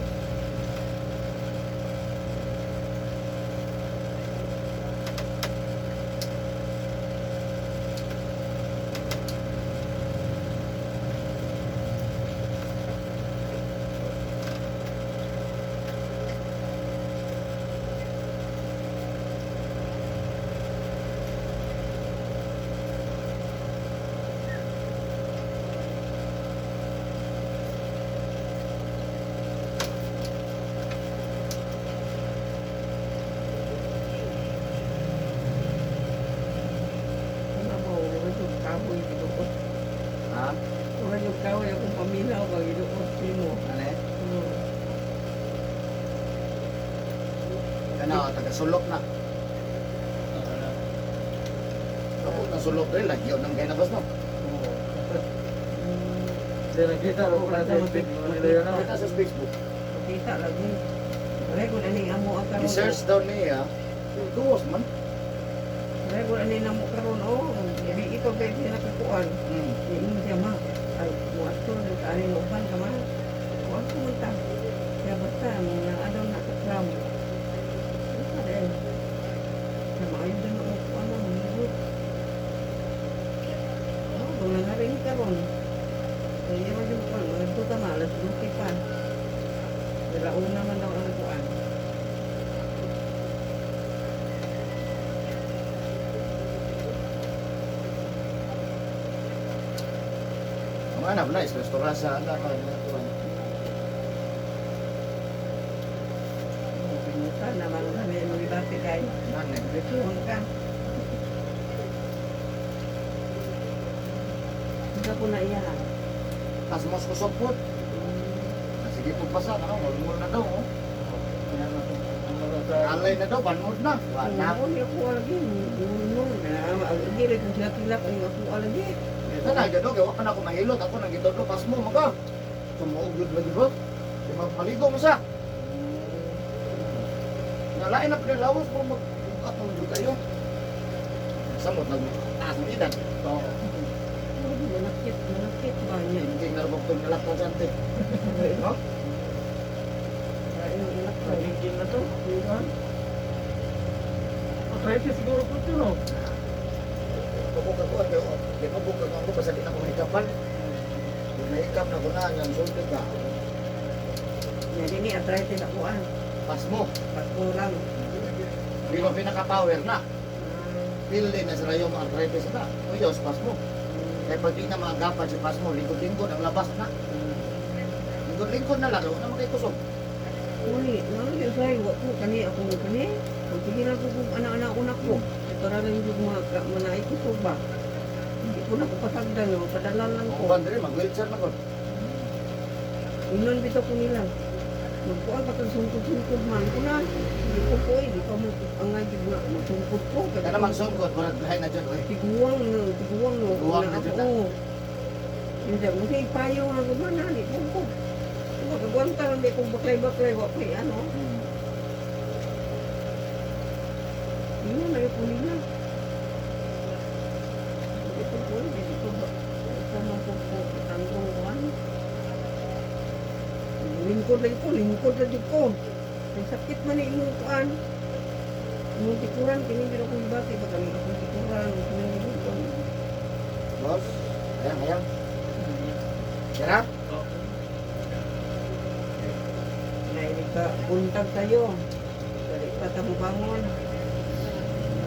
[SPEAKER 5] Ano ba, wala yung kahoy, giduot.
[SPEAKER 1] Ha?
[SPEAKER 5] Wala yung kahoy, akong paminaw ba, giduot sino.
[SPEAKER 1] Ano eh?
[SPEAKER 5] Hmm.
[SPEAKER 1] Ano, taga-sulok na. Kapag na sulok rin, lagi yun ang kay nabas no.
[SPEAKER 2] Oo. Hindi nakita ko pa sa Facebook nila yun. ah.
[SPEAKER 1] Kita sa Facebook.
[SPEAKER 5] Makita lagi. Wala ko na ning amo ang karon.
[SPEAKER 1] I-search daw niya, gawas man.
[SPEAKER 5] Wala ko na ning amo karon oh. Di ito kay siya nakakuan. Ingon siya ma. Ay, muadto na ka ani uban ka ma. Muadto man ta. Kaya basta mga adon na ka tram. Basta dahil. Sa maayo din ako kuan na mangugot. Oh, kung nangaring karon. Kaya man yung kuan, mga ta ma, alas 12 pa. Dalauna man daw ang kuan.
[SPEAKER 1] Mga anak na, istorya sa anak. Ano,
[SPEAKER 5] Pinuta naman kami mga bati kay.
[SPEAKER 1] ano,
[SPEAKER 5] Rituhan ka. Ika po na iya.
[SPEAKER 1] Tas mas kusog po. Sige po pasa, ano, ngulngul na daw. Oh. Alay na daw, banmod na. Wala.
[SPEAKER 5] Ako ni ako lagi. Ngulngul. Hindi rin kung tilak ang ako lagi.
[SPEAKER 1] Ito na, gado, gawa ka na ako mahilot. Ako nang gitodlo, pas mo, maga. Sumuog yun lagi bro. Di maligo mo siya. Nalain na pa lawas mo, mag-ukat mo dyan kayo. Samot na, taas ng edad.
[SPEAKER 5] Manakit, manakit ba niya?
[SPEAKER 1] Hindi na rin itong nalaktan sa ante. No?
[SPEAKER 2] Nagiging na to. Diba? Arthritis siguro po ito, no?
[SPEAKER 1] Tubog ako, kayo. Di pa bukag ako, basta di na ako mahikapan. Kung mahikap na ko na, yung sulti ka.
[SPEAKER 5] Jadi ni arthritis ako ah.
[SPEAKER 1] Pas mo.
[SPEAKER 5] Pagkurang.
[SPEAKER 1] Di ba pinaka-power na? Pili na sa rayo mo arthritis na. O yos, pas mo. Kaya pag di na maagapan si pas mo, lingkod-lingkod ang labas na. Lingkod-lingkod na lang, wala makikusog.
[SPEAKER 5] Uli, ano yung say, wa ko kani ako kani. Kung sige lang ko kung anak-anak una ko. Para lang yung mga manaay ko ko ba. Hindi ko na ko pasagdan, no? Padala lang ko.
[SPEAKER 1] Kung bandre, mag-wheelchair na ko.
[SPEAKER 5] Inon bitaw ko nila. Magkuan pa kang sungkod-sungkod man ko na. Hindi ko po, hindi pa mo angay gid na magsungkod ko.
[SPEAKER 1] Kaya naman sungkod, murag lahi na dyan, oy.
[SPEAKER 5] Tiguang no, tiguang no.
[SPEAKER 1] Tiguang
[SPEAKER 5] Una
[SPEAKER 1] na dyan,
[SPEAKER 5] ako. Hindi mo say payo na ko man ani ko ko. Magagwanta lang di ko baklay-baklay wa ko ano. Yun na yung nila. Hindi ko po, hindi ko ba. Sama ko po, tanggong kuan. Lingkod lang ko, lingkod lang jud ko. May sakit man ni imong kuan. Imong tikuran, kini jud ako ibati, ba kami akong tikuran, kini jud ko.
[SPEAKER 1] Boss, ayan, ayan. Sarap?
[SPEAKER 5] Nainig ka, buntag tayo. Dali pa ta mo bangon.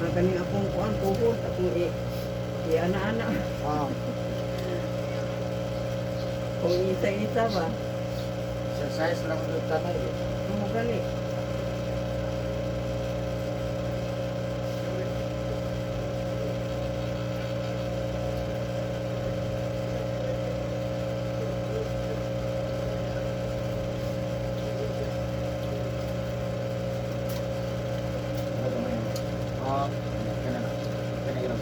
[SPEAKER 5] Mga kaning akong kuan, tuhod, akong i ana-ana.
[SPEAKER 1] Oh,
[SPEAKER 5] Kung isa-isa ba.
[SPEAKER 1] exercise lang ulit tanay.
[SPEAKER 5] Ano gani?
[SPEAKER 1] Ano ba yun? Oh, kaya na. Kaya na.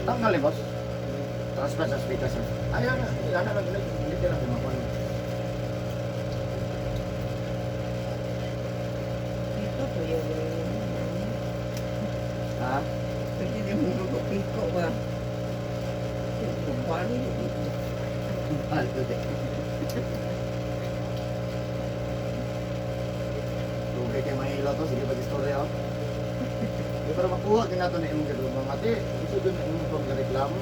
[SPEAKER 1] Tanggal eh, boss. Transfer sa speaker, sir. Ayan, ayan na lang. Hindi ka lang kumakuha.
[SPEAKER 5] Dito to yung
[SPEAKER 1] Ha?
[SPEAKER 5] Pwede din mo piko ba? Kumparo yun.
[SPEAKER 1] Alto de. Lugay kay mahilo to, sige pag-istorya oh. Di para makuha din nato na imong gadumang ate. Gusto doon na imong pagreklamo.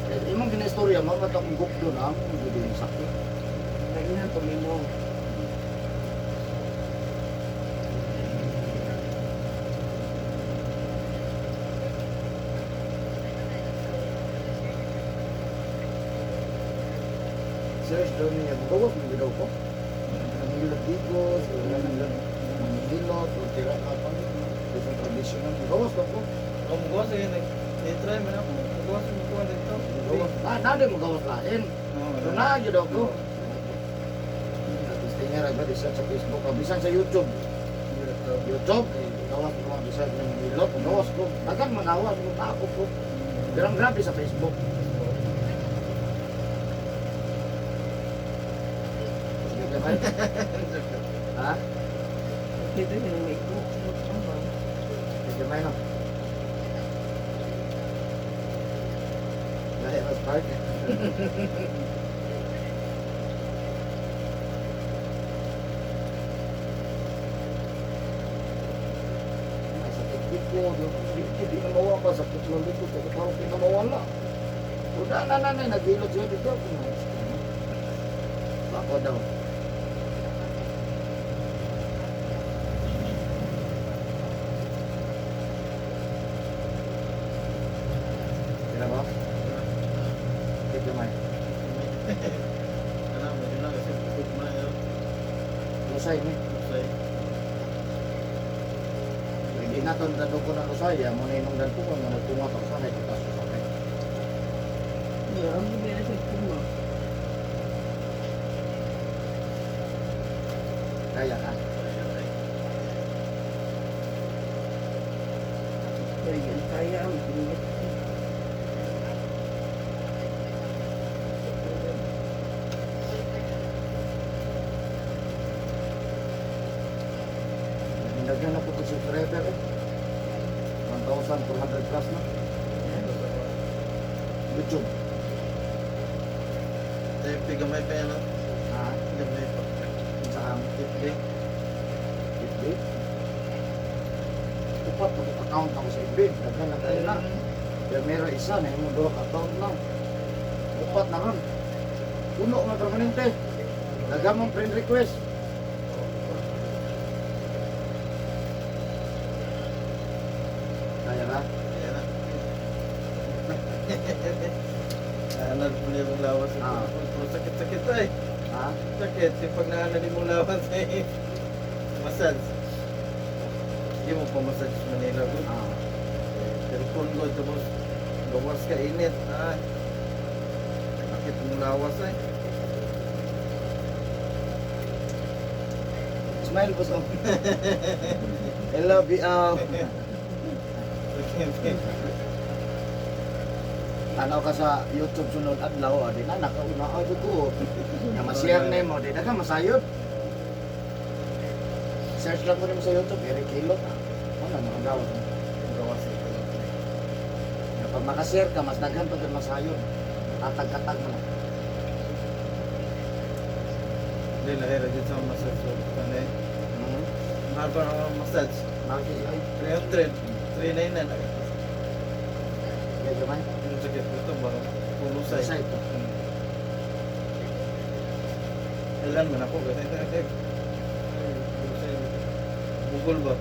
[SPEAKER 1] Kaya imong ginaistorya mo, mata akong gukdo na, ang gudi yung sakit.
[SPEAKER 5] Lagi na tumimo.
[SPEAKER 1] Search daw niya, magawas mo daw ko. Nangilot digos, o nangilot, o tira ka pa. Sa traditional, magawas daw ko.
[SPEAKER 2] Kung magawas, eh, nag-try man ako. Magawas mo kuha dito.
[SPEAKER 1] Magawas. Ah, nade magawas lain. So na, yun daw ko. Tapos tingnan ra ba sa Facebook, o bisan sa YouTube. YouTube, eh, gawas ko mga bisan ng hilot, gawas ko. Dagang manawas ko, ako ko. Pero ang grabe sa Facebook. Sige, gamay. Ha?
[SPEAKER 5] Dito yung may ko. Ano ba?
[SPEAKER 1] Sige, gamay no. Lahi mas park. Ay, sakit ko, di na mawala, sakit lang dito, sakit lang, di na mawala. Uda na na na, naghilot siya dito. Bako daw. Kira ba? Lusay ni.
[SPEAKER 6] Say.
[SPEAKER 1] Hindi na ito dadukon ng Lusay. Mo na inong dadukon nga nagtunga pa usahay kita sa usahay.
[SPEAKER 5] Yeah, ang bigay na siya kuma.
[SPEAKER 1] Kaya ka.
[SPEAKER 5] Kaya kaya ang pinit.
[SPEAKER 1] Nagdaghan na po ko subscriber eh. 1,400 plus na. YouTube.
[SPEAKER 6] Tayo gamay pa yan, no?
[SPEAKER 1] Ha?
[SPEAKER 6] Gamay pa.
[SPEAKER 1] Sa ang
[SPEAKER 6] FB.
[SPEAKER 1] FB. Upat na account ako sa FB. Daghan na kayo na. Pero meron isa na yung duha ka account lang. Upat na ron. Puno nga permanente. Daghan mong friend request. Kaya ba?
[SPEAKER 6] Ayan na. Naanad mo na yung lawas.
[SPEAKER 1] Ah.
[SPEAKER 6] Pero sakit-sakit ay.
[SPEAKER 1] Ha?
[SPEAKER 6] Sakit. Yung pag naanad mo lawas ay. Massage. Hindi mo pa massage sa Manila. Good.
[SPEAKER 1] Ah.
[SPEAKER 6] Telepon ko. Tapos gawas ka init. Ay. Sakit mong lawas ay.
[SPEAKER 1] Smile po so. Hello, BL.
[SPEAKER 6] Sakit.
[SPEAKER 1] Tanaw ka sa YouTube sunod adlaw, di na nakauna ka ko. Nga ma-share nimo, di na ka masayod. Search lang ko nimo sa YouTube, Eric Hilot. Wala na magawa.
[SPEAKER 6] Gawas ay.
[SPEAKER 1] Nga pag makashare ka, mas daghan pa gud masayod. Tatag-katag mo na.
[SPEAKER 6] Hindi lahira dyan sa massage. Ano eh. Mahal pa naman ang massage.
[SPEAKER 1] Bakit ay?
[SPEAKER 6] 300. 399.
[SPEAKER 1] Kaya gamay.
[SPEAKER 6] Yung sakit ko ito, parang pulusay.
[SPEAKER 1] Sa ito.
[SPEAKER 6] Ilan man ako? Bugol ba?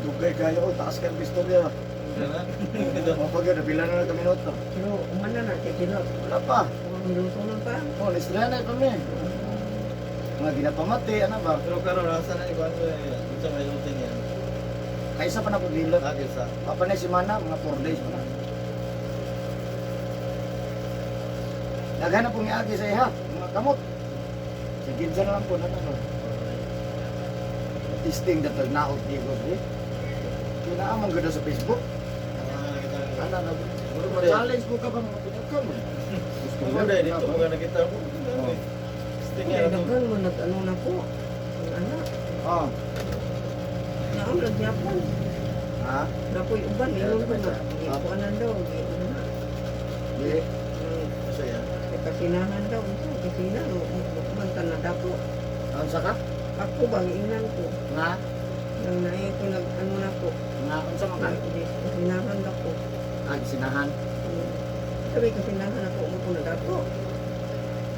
[SPEAKER 1] Dugay kayo, oh, taas ka ang istorya.
[SPEAKER 6] Wala.
[SPEAKER 1] Mga pag nabila na lang kami minuto.
[SPEAKER 5] Pero umana na kay Kinot.
[SPEAKER 1] Wala pa.
[SPEAKER 5] Kung minuto lang pa.
[SPEAKER 1] Oh, listra na kami. Mga ginapamati, ano ba?
[SPEAKER 6] Pero karon nasa na ikuan ko yan. Unsa may routine yan?
[SPEAKER 1] Kaysa pa na pagbilot.
[SPEAKER 6] Lagi sa
[SPEAKER 1] Papa na si Mana, mga 4 days pa na. Daghan na pong iagi sa iha, mga kamot. Sa ginsa na lang po na ano. Testing dato naot di ko eh. Kinaamang ganda sa Facebook. Ana na murag ma-challenge mo ka ba mga pinagka mo? Gusto
[SPEAKER 6] Ako dahil dito mga nakita ko. Testing
[SPEAKER 5] Kaya
[SPEAKER 6] yan ako.
[SPEAKER 5] daghan mo nag-ano na po. Ang anak.
[SPEAKER 1] Oh.
[SPEAKER 5] Naam nagyapon.
[SPEAKER 1] Ha?
[SPEAKER 5] Napoy uban ingon ko na.
[SPEAKER 1] Ah.
[SPEAKER 5] Ikuanan daw. Ano na.
[SPEAKER 1] Di.
[SPEAKER 6] Asa yan?
[SPEAKER 5] Kay kasinahan daw. Unsa kasina no man ta na dapo.
[SPEAKER 1] Unsa ka?
[SPEAKER 5] Ako bang ingnan ko.
[SPEAKER 1] Nga
[SPEAKER 5] Nang naay ko nag ano na ko.
[SPEAKER 1] nga unsa man ka?
[SPEAKER 5] Kasinahan na ko.
[SPEAKER 1] Ah, sinahan.
[SPEAKER 5] Sabi kasinahan ako mo ko na dapo.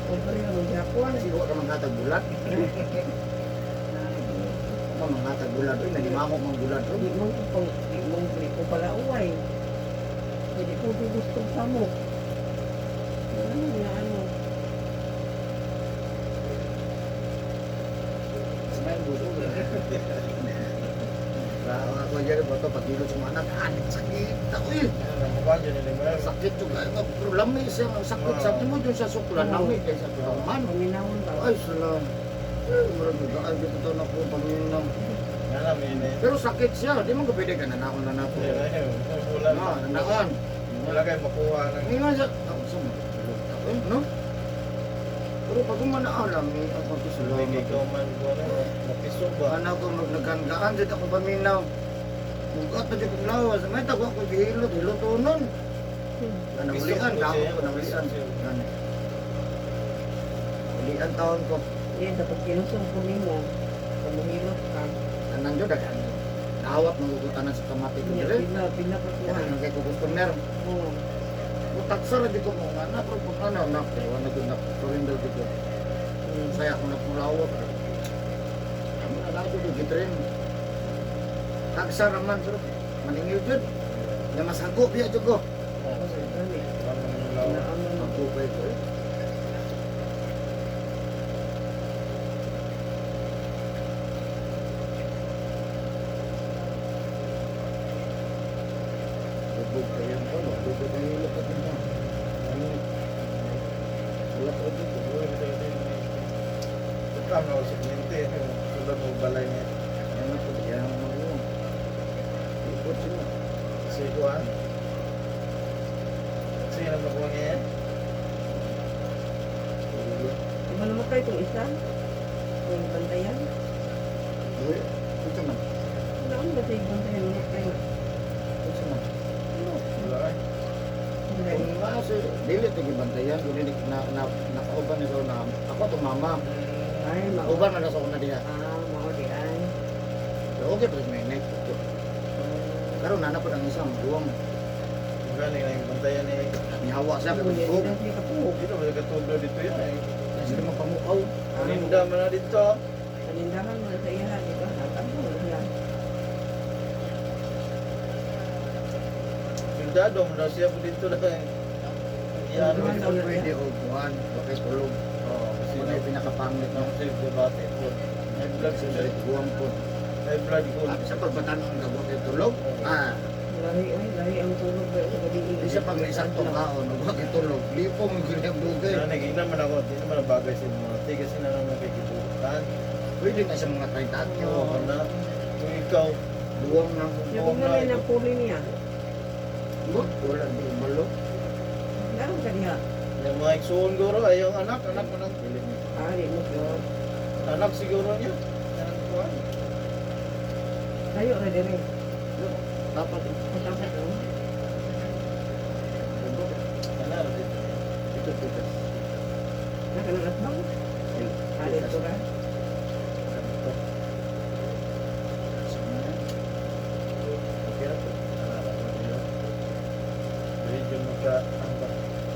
[SPEAKER 5] Kung pareho ng Japon.
[SPEAKER 1] Kasi wa ka manghatag bulat. Wa manghatag bulat oy, nanimamo mang bulat oy.
[SPEAKER 5] Di mo ko pang di mo di ko pala uway. Hindi ko gusto sa mo. Ano na ano?
[SPEAKER 1] Smile buso. Grabe ako dyan, bato pagilot sa mga anak, anak sakit ako eh.
[SPEAKER 6] Nakuha dyan nila ba?
[SPEAKER 1] Sakit juga, pero lami siya, ang sakit sa mo dyan sa suklan, lami kay sa man.
[SPEAKER 5] Paminawon ba?
[SPEAKER 1] Ay, salam. Ay, murag nagaan dito na ko paminam.
[SPEAKER 6] Alam yun eh.
[SPEAKER 1] Pero sakit siya, di man ko pwede ka nanakon na nako.
[SPEAKER 6] Wala.
[SPEAKER 1] No, nanakon.
[SPEAKER 6] Wala kayo makuha ng
[SPEAKER 1] Ngayon siya, ako sa mga, ako eh, no? Pero pag umana lami, ako ko
[SPEAKER 6] May
[SPEAKER 1] salamat.
[SPEAKER 6] ikaw man ko na. Napiso ba?
[SPEAKER 1] Ano ko magnagaan dito ako paminaw. Bugat na di ko lawas. May tago ako gihilot, hilotonon. Nahulian, damo ko nahulian. Gani. Hulian taon ko.
[SPEAKER 5] Hindi, dapat kinusong ko nimo. Pamahilot ka.
[SPEAKER 1] Tanan jud daghan. Dawat magugutanan sa kamati ko
[SPEAKER 5] Pila,
[SPEAKER 1] dire.
[SPEAKER 5] pila, pila ka kuha.
[SPEAKER 1] Yan ang kay ko customer.
[SPEAKER 5] Oo.
[SPEAKER 1] Utak sa ra di ko mo nga na pero pag ano na kay wala gud na surrender gud ko. Saya ko na pulawat. Amo na dato ko gitren. Tagsa raman sir. Maningil jud. Nga masago biya jud ko.
[SPEAKER 5] Gani.
[SPEAKER 6] Lawa.
[SPEAKER 5] Naaman.
[SPEAKER 1] Ako pa ito eh. Lubog kayo ang palo. Lubog kayo yung lupat nito. Ano? Wala pa dito.
[SPEAKER 6] Ikaw na sa kliyente. Sulod mo balay niya.
[SPEAKER 1] Yan na po. Yan ang magulang. Ikot sila.
[SPEAKER 6] Si Juan. Sino makuha niya?
[SPEAKER 5] Di ba namatay itong isa? Yung bantayan?
[SPEAKER 1] Uy, ito man.
[SPEAKER 5] Wala ba sa bantayan namatay na?
[SPEAKER 1] Ito man.
[SPEAKER 6] Wala eh.
[SPEAKER 5] Hindi.
[SPEAKER 1] Kung maso, dili ito gibantayan. Kung dili na, na, nakauban ni sa una. Ako to mama.
[SPEAKER 5] Ay, mao.
[SPEAKER 1] Nauban man na sa una diha.
[SPEAKER 5] Ah, mao di ay.
[SPEAKER 1] Pero okay pa may neck. Karon na na po ang isang maguwang.
[SPEAKER 6] Gani na yung bantayan eh.
[SPEAKER 1] Nihawa siya
[SPEAKER 5] Hindi
[SPEAKER 1] kay tug.
[SPEAKER 5] na siya katuog.
[SPEAKER 6] Dito ba katublo dito yan eh.
[SPEAKER 1] Sila mapamukaw.
[SPEAKER 6] Paninda man na dito.
[SPEAKER 5] Panindahan mo na sa iya, di ba? Natampo na siya.
[SPEAKER 6] Soldado mo na siya po dito na eh. Yan.
[SPEAKER 1] Hindi ko pwede o kuhan. Bakit tulog.
[SPEAKER 6] Oo, kasi
[SPEAKER 1] Ano yung pinakapangit
[SPEAKER 6] nang
[SPEAKER 1] no?
[SPEAKER 6] save the bati po. May blood
[SPEAKER 1] Siyempre, guwang po.
[SPEAKER 6] May blood ko.
[SPEAKER 1] Ah, sa pagbatanong ka kay tulog? Ah,
[SPEAKER 5] Lahi ay, lahi ang tulog ba sa gabi.
[SPEAKER 1] di siya pag isaktong kaon, huwag kay tulog. Lipong yung ganyang dugay.
[SPEAKER 6] Na naging naman ako, di naman ang bagay sa mga ate kasi na naman kikibutan.
[SPEAKER 1] Pwede na sa mga 30 anyo.
[SPEAKER 6] Oo na. Kung ikaw,
[SPEAKER 1] Buwang na.
[SPEAKER 5] Siya kung na may napuli niya.
[SPEAKER 1] But, wala di balo.
[SPEAKER 5] Meron ka diha.
[SPEAKER 6] yung mga igsuon guro, ay yung anak, anak, anak,
[SPEAKER 1] Dili niya.
[SPEAKER 5] Ah, di mo yun.
[SPEAKER 6] anak siguro niya. Yan kuwan.
[SPEAKER 5] Tayo ra dire.
[SPEAKER 1] Dapat
[SPEAKER 5] Dapat oh.
[SPEAKER 1] ito.
[SPEAKER 6] Anak ra dito.
[SPEAKER 1] Ito, ito.
[SPEAKER 5] Nakalangat bang? Ah, dito ra.
[SPEAKER 1] Ito. Okay ra po.
[SPEAKER 6] Anak ra dito. Medyo magka, ang ba?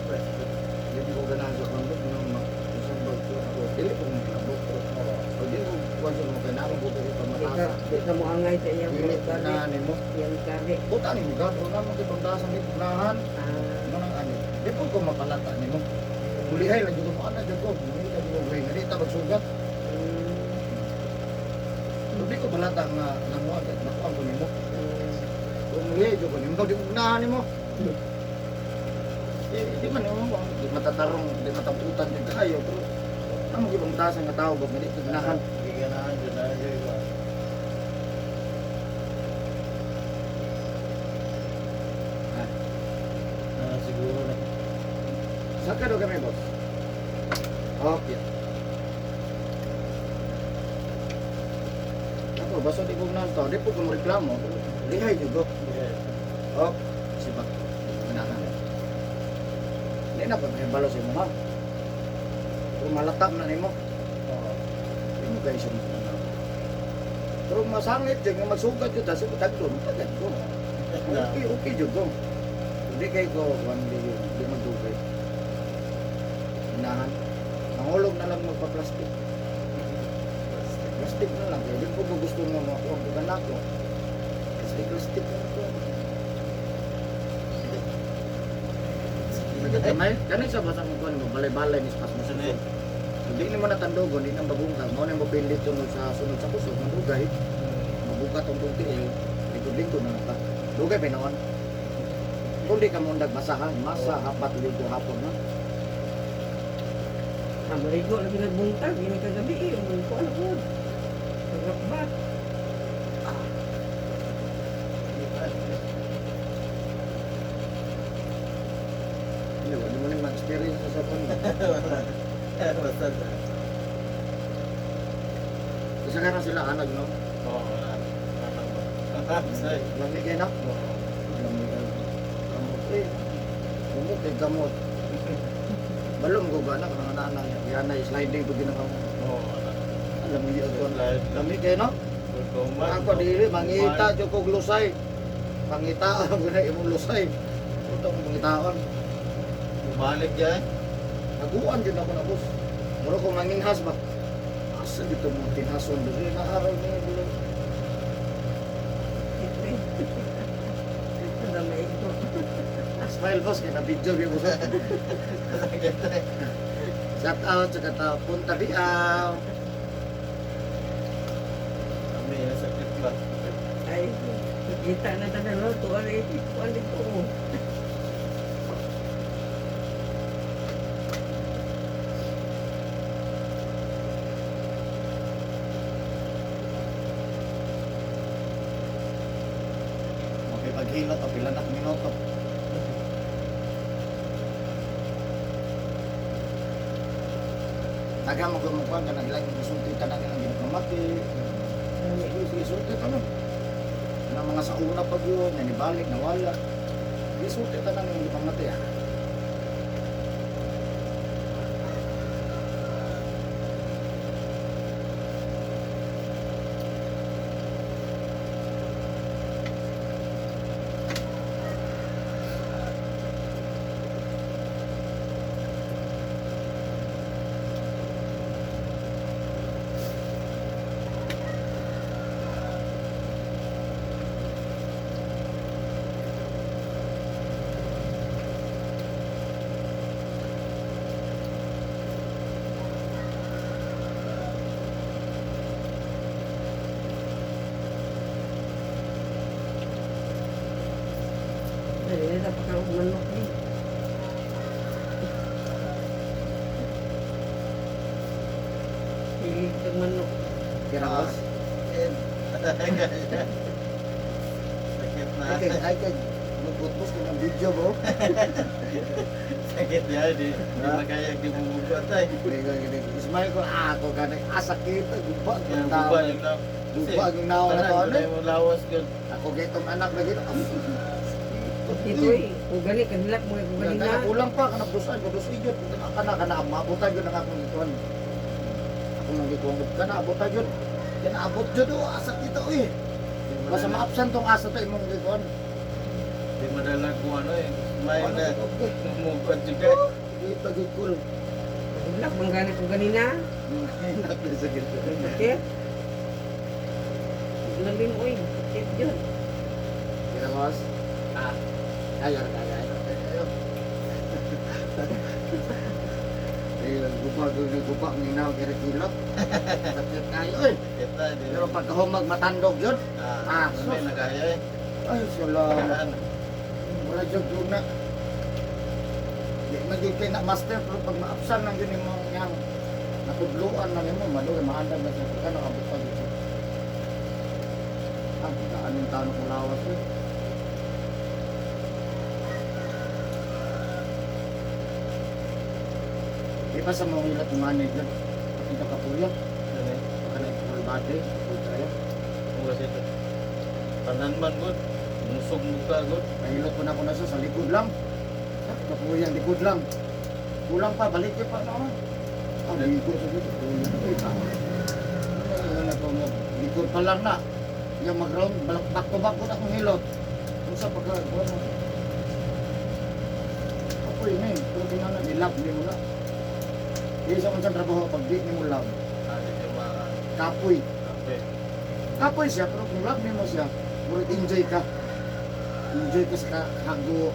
[SPEAKER 6] Pwesto.
[SPEAKER 1] Hindi ko ganahan sa kondok, nung isang bag ko ako, dili ko maglabok ko. O di ko kuwan sa mga kailangan ko kaya
[SPEAKER 5] Di ka,
[SPEAKER 1] pamatasa.
[SPEAKER 5] di ka mo angay sa iyang
[SPEAKER 1] Dili ko
[SPEAKER 5] kari.
[SPEAKER 1] na nimo.
[SPEAKER 5] Iyang kari.
[SPEAKER 1] Buta nimo ka, pero naman kay pagdasan di pugnahan.
[SPEAKER 5] Ah,
[SPEAKER 1] Ano nang ani? Di po ko mapalata nimo. Kulihay lang jud ko ana jud ko. Hindi ka jud ko nga di ta magsugat. Di ko palata nga nanguha kay nakuha ko nimo. Kung mulihay jud ko nimo, di ko pugnahan nimo. Di, di man nimo di matatarong, di matabutan jud kaayo pero namo gibangtasan nga tao ba nga di pugnahan.
[SPEAKER 6] Giganahan dyan na dyan iba. Ah, siguro na.
[SPEAKER 1] Saka daw kami, boss. Okay. Ako, basta di ko na to. Di po ko reklamo. Lihay jud ko.
[SPEAKER 6] Yeah.
[SPEAKER 1] Oh, sibat. Ganahan. Hindi na pa may balo sa imo ha. Kung malatak na nimo,
[SPEAKER 6] Oo.
[SPEAKER 1] di mo kayo siya mo. Pero masangit jud nga magsugat jud ta sa tagdon, tagad ko. Okay, okay jud ko. Hindi kay ko one day yun, di magdugay. Inahan. Nangulog na lang magpa-plastic. Plastic na lang. Kaya di ko gusto nga makuha ang bukan ako. Plastic, plastic na to. Nagagamay? Kani sa basa mo kuan mo balay-balay ni spas mo
[SPEAKER 6] Ano
[SPEAKER 1] sa. Hindi ni mo natandogon, di nang babungkag. Mao na mo pilit sunod sa sunod sa kusog, madugay. Mabuka tong tong tiil, likod-likod na nata. Dugay pa noon. Kung di ka mo basahan, masa hapat ligo hapon na.
[SPEAKER 5] ah, maligo lagi nagbuntag, ini kagabi eh, ang kuan ako. Nagrakbat.
[SPEAKER 1] Hindi, wala mo ni ma-experience sa sabon.
[SPEAKER 6] Basta na.
[SPEAKER 1] Isa ka na sila anag, no?
[SPEAKER 6] Oo, wala. Sorry.
[SPEAKER 1] Lamig kayo na?
[SPEAKER 6] Oo.
[SPEAKER 1] Lamig kayo. Kamot eh. Kamot eh, kamot. Balong ko ba na, kanang anak niya. Yan na, sliding po din ang kamot.
[SPEAKER 6] Oo, wala.
[SPEAKER 1] Lamig ako.
[SPEAKER 6] Slide.
[SPEAKER 1] Lamig kayo, no?
[SPEAKER 6] Kuman.
[SPEAKER 1] Ako dili, mangita, dyan kong lusay. Mangita, ako na imong lusay. Ito akong pangitaon.
[SPEAKER 6] Bumalik yan.
[SPEAKER 1] Naguan dyan ako na, boss. Mura ko manginhas ba? Asa dito mo tinhason dili na araw niya dili. Smile boss, kaya na-video mo.
[SPEAKER 6] Sakit eh.
[SPEAKER 1] Shout out sa kata Punta Biaw.
[SPEAKER 6] Kami, sakit ba?
[SPEAKER 5] Ay, kita na tanan no, tuan eh, tuan dito. Oh.
[SPEAKER 1] Okay, paghilot o pila na ka minuto. Taga mo gumukuan ka nang ilang gisulti tanan nga ginakamati. Sige, sige, sulti tanan. Na mga sa una pag yun, na nibalik, nawala. Gisulti tanan nga ginakamati ah.
[SPEAKER 5] Ay, dapat ka manok ni. Hilig kang manok.
[SPEAKER 1] Kira boss.
[SPEAKER 6] Eh, sakit na.
[SPEAKER 1] Ay kay ay kay magutbos ka ng video bro.
[SPEAKER 6] Sakit ya, di makaya di bumubuat ay.
[SPEAKER 1] Smile ko ah, ako ka na sakit guba
[SPEAKER 6] Yan,
[SPEAKER 1] ang tao.
[SPEAKER 6] buba yung law. Kasi,
[SPEAKER 1] Guba ang naon na to.
[SPEAKER 6] tanan,
[SPEAKER 1] Ano?
[SPEAKER 6] wala yung lawas yun.
[SPEAKER 1] Ako gitong anak na gito.
[SPEAKER 5] Dito eh, kung gani, kadilak mo kung gani
[SPEAKER 1] Kana
[SPEAKER 5] na.
[SPEAKER 1] kulang pa kana dusan ko dus ijot kana kana mabutan gyud ang akong gikuan. Ako mong gikuan kana abutan gyud. Kana abot gyud oh asa kita oy.
[SPEAKER 6] Di
[SPEAKER 1] Basta
[SPEAKER 6] madala-
[SPEAKER 1] ma-absent tong asa to imong gikuan.
[SPEAKER 6] Di madala kung ano eh. May
[SPEAKER 1] Ano
[SPEAKER 6] na,
[SPEAKER 1] okay.
[SPEAKER 6] bumubuat juga.
[SPEAKER 1] Dito gyud kul.
[SPEAKER 5] Kadilak, bang gani kung gani na.
[SPEAKER 1] Hinak na sakit.
[SPEAKER 5] Sakit. Lalim oy, sakit yun.
[SPEAKER 1] Kira boss. Ah. Ayo ayo ayo. Eh, guba guba guba nginaw kira kilot. Sakit kayo oy.
[SPEAKER 6] Sakit na, di.
[SPEAKER 1] Pero pagkahumag matandog yun.
[SPEAKER 6] Ah,
[SPEAKER 1] Ah,
[SPEAKER 6] may
[SPEAKER 1] sus.
[SPEAKER 6] nakaya eh.
[SPEAKER 1] Ay, salamat.
[SPEAKER 6] Kaan.
[SPEAKER 1] Wala jud yun na. Di man jud kay na master pero pag maabsan lang yun imong yang natudluan na nimo madugay maandam na siya kano abot pa jud siya. Ang kitaan yung tao kong lawas eh. Di pa sa mga hilat ng manager, pati ka kapuya,
[SPEAKER 6] Ano eh.
[SPEAKER 1] baka na full body, full tayo.
[SPEAKER 6] Kung kasi ito. Tanan man good. Musog muka good.
[SPEAKER 1] Nahilot ko na ko na siya sa likod lang. Kapuya, likod lang. Kulang pa, balik yun pa na. Ah, likod sa dito. Kulang pa. Ita. Ano na to mo? Likod pa lang na. Yung mag-round, back to back ko na akong hilot. Kung sa pagka, ano. Ako yun eh. Pero kinana, nilab ni mo na. Isa man sa trabaho, pag di ni mo love,
[SPEAKER 6] Ah, di siya ma-
[SPEAKER 1] kapoy.
[SPEAKER 6] kape.
[SPEAKER 1] Kapoy siya, pero kung love nimo siya, murag enjoy ka. Enjoy ka sa hago.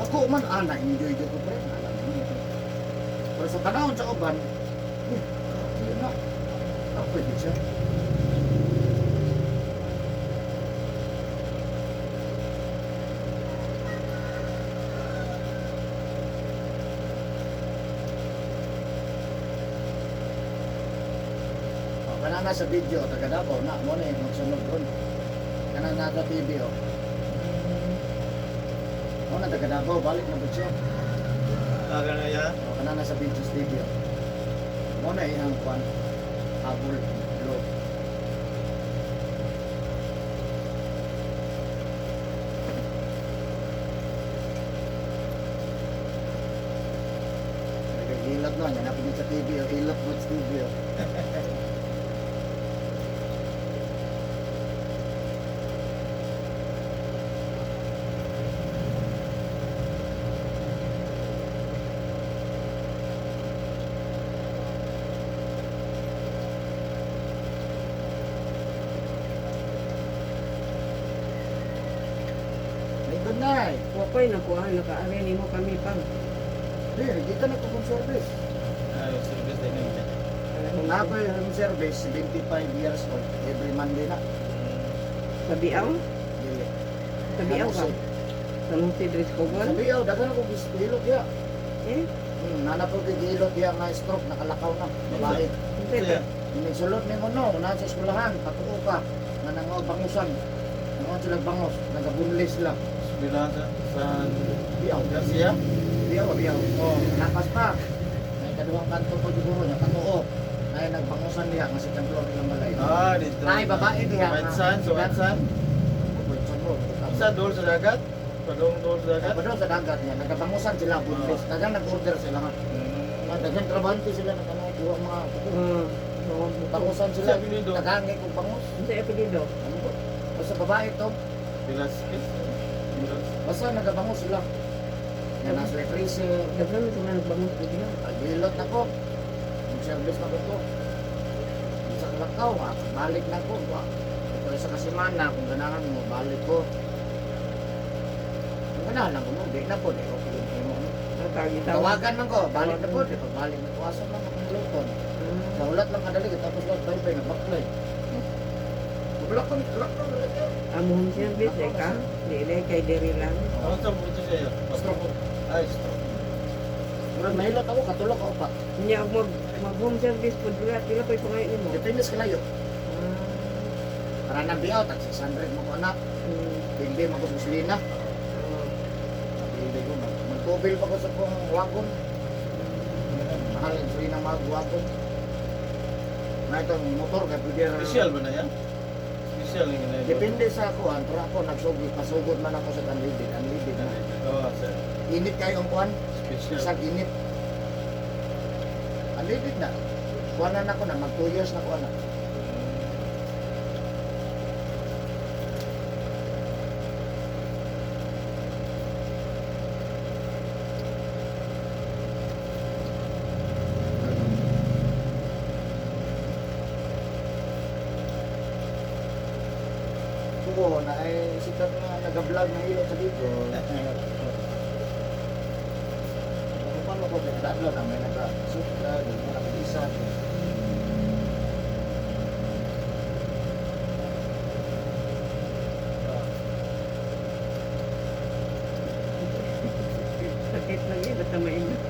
[SPEAKER 1] Ako man, ah, na-enjoy jud ko pre. Alam mo yun. Pero sa tanawon sa uban, eh, kapoy na. Kapoy jud siya. O, kana na sa video, taga Davao, na, mo na yung magsunod ron. Kana na sa TV, oh. O, na taga Davao, balik na po siya.
[SPEAKER 6] Ah, ganun ya.
[SPEAKER 1] O, kana na sa video sa TV, oh. Mo na iyang kwan, habol, lo. Nagagilot no, yan napigil sa TV, oh. Hilot mo sa TV, oh. May good night. Gamay.
[SPEAKER 5] Wa ko'y nakuha, nakaari nimo kami pang.
[SPEAKER 1] Di, kita na ko kong service.
[SPEAKER 6] Ay, service din yun.
[SPEAKER 1] Na ako yung home service, 75 years old. Every Monday na.
[SPEAKER 5] Sabiaw?
[SPEAKER 1] Dili.
[SPEAKER 5] Sabiaw ba? Sa Jose Dres Cogon?
[SPEAKER 1] Sabiaw, daghan ako gihilot diya.
[SPEAKER 5] Eh?
[SPEAKER 1] Nana ko gihilot diya nga stroke, nakalakaw na. Babae.
[SPEAKER 5] Hindi.
[SPEAKER 6] Siya.
[SPEAKER 1] Sulod ni mo no, unahan sa eskwelahan, patuo ka. Nga nangaw bangusan. Nangaw sila bangos, nagabunli sila.
[SPEAKER 6] Bilang sa San
[SPEAKER 1] Biaw.
[SPEAKER 6] Garcia.
[SPEAKER 1] Biaw, biaw.
[SPEAKER 6] Oh.
[SPEAKER 1] Napas pa. May kaduhang kanto po siguro niya, patuo. Ay nagbangusan diha nga second floor ng balay.
[SPEAKER 6] Ah, dito.
[SPEAKER 1] Ay, babae diha.
[SPEAKER 6] White Sand, sa White Sand.
[SPEAKER 1] White Sand mo.
[SPEAKER 6] Sa dool sa dagat. Padong dool sa dagat.
[SPEAKER 1] Dagat. Sa dagat niya, nagabangusan sila, bunlis. Dagang nag-order sila nga. Mga dagang trabante sila na kanang kuha mga bangusan sila.
[SPEAKER 6] Sa apelyido?
[SPEAKER 1] Dagang kong bangus.
[SPEAKER 5] Ano sa apelyido?
[SPEAKER 1] Ano ko? Basta babae to.
[SPEAKER 6] Velasquez. Velasquez.
[SPEAKER 1] Basta nagabangus sila. Yan nasa freezer.
[SPEAKER 5] Daghan sa mga nagbangon ko diha.
[SPEAKER 1] Pagilot na ko. Mag-service na ko to. Sa kalakaw, ah, balik na ko. Wa. Ito isa ka semana, kung ganahan mo, balik ko. Kung ganahan lang ko mo, di na po, di okay din mo.
[SPEAKER 5] Tawag tawag.
[SPEAKER 1] Tawagan man ko, balik na po, di pagbalik na ko. Asa man akong luton. Sa ulat lang kadali, tapos lang bye-bye, nabaklay. Wala ko, wala ko, wala ko.
[SPEAKER 5] Amo home service eh ka. Dili kay diri lang.
[SPEAKER 6] Ano sa buto siya?
[SPEAKER 1] Stroke.
[SPEAKER 6] Ay, stroke.
[SPEAKER 1] Murag mahilot ako, katulog ako pa.
[SPEAKER 5] Nya og mag mag home service pud pila pila pay pangayo nimo.
[SPEAKER 1] Depende sa kalayo. Para nang biyaw, tag 600 mo ko anak. Hindi mo ko suslina. Hindi ko, magtubil pa ko sa kong wagon. Mahal ang suslina mga wagon. Na itong motor, kaya pwede
[SPEAKER 6] Special ba na yan? Special yung ginagawa.
[SPEAKER 1] Depende sa kuan, pero ako nagsugod, pasugod man ako sa unleaded, unleaded na.
[SPEAKER 6] Oo, sir.
[SPEAKER 1] Init kayo ang kuan,
[SPEAKER 6] Special.
[SPEAKER 1] isang init. Unleaded na. Kuan na nako na, mag 2 years na kuan na. Oo, na ay sikat na nag-vlog na ilo sa dito. Kung paano ko pinadadlo na may nag-shoot ka, di mo nakabisa.
[SPEAKER 5] Sakit lang eh basta maingon.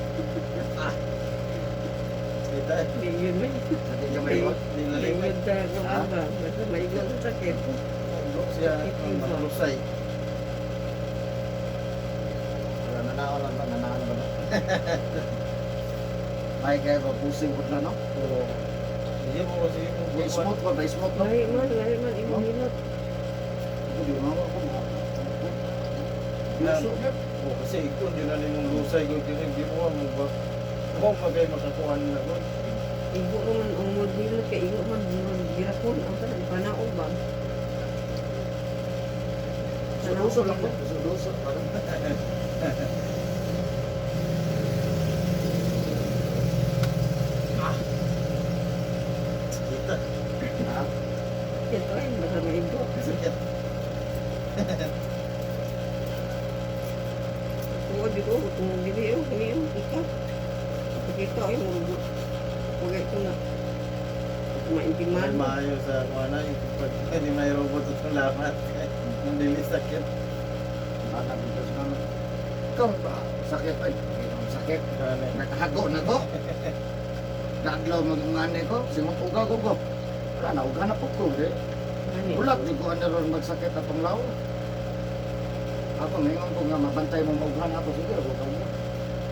[SPEAKER 6] Kita.
[SPEAKER 5] Di yun may.
[SPEAKER 1] Sakit ka may
[SPEAKER 6] Di na
[SPEAKER 5] Di
[SPEAKER 6] lang.
[SPEAKER 5] yun sa kuan ba. Basta maingon sa sakit.
[SPEAKER 6] Siya, ang malusay.
[SPEAKER 1] Wala, nanakaw lang ba? Nanakaw na ba? Ay, kaya ba pusing ko na, no?
[SPEAKER 6] Oo. Sige mo kasi mo.
[SPEAKER 1] May smooth ba? May smooth, no?
[SPEAKER 5] Lahi man imong hilot.
[SPEAKER 1] Ako, di mo ako. Yuso, yun.
[SPEAKER 6] Oo, kasi ikon yun na yung lusay ko. Hindi mo mo ba? Mo magay makakuha na ko.
[SPEAKER 5] Igo man ang mo hilot kay igo man murag girakon ang tanan panaog ba.
[SPEAKER 1] Duso lang ko. Duso, parang.
[SPEAKER 6] Kita.
[SPEAKER 1] Ha?
[SPEAKER 5] Ito ay basta maigo.
[SPEAKER 6] Sakit.
[SPEAKER 5] Tuod dito, kung dili oh, kini oh, ika. Pakita ay murag wagay ko na.
[SPEAKER 6] Ay,
[SPEAKER 5] Maintiman.
[SPEAKER 6] maayo sa kuha na. Yung pag hindi may robot itong lamat. Ang dili sakit.
[SPEAKER 1] Bata, dito sa kama. Ikaw ba? Sakit, ay. Ikaw, sakit.
[SPEAKER 6] Kaya
[SPEAKER 1] Nakahago na ko. Naadlaw magungani ko, simot uga ko ko. Wala na, uga na po ko. Di.
[SPEAKER 5] Ani.
[SPEAKER 1] Ulat, di ko ano ron magsakit atong law. Ako, ngayon ko nga mabantay mo maughan ako. Sige, uga mo.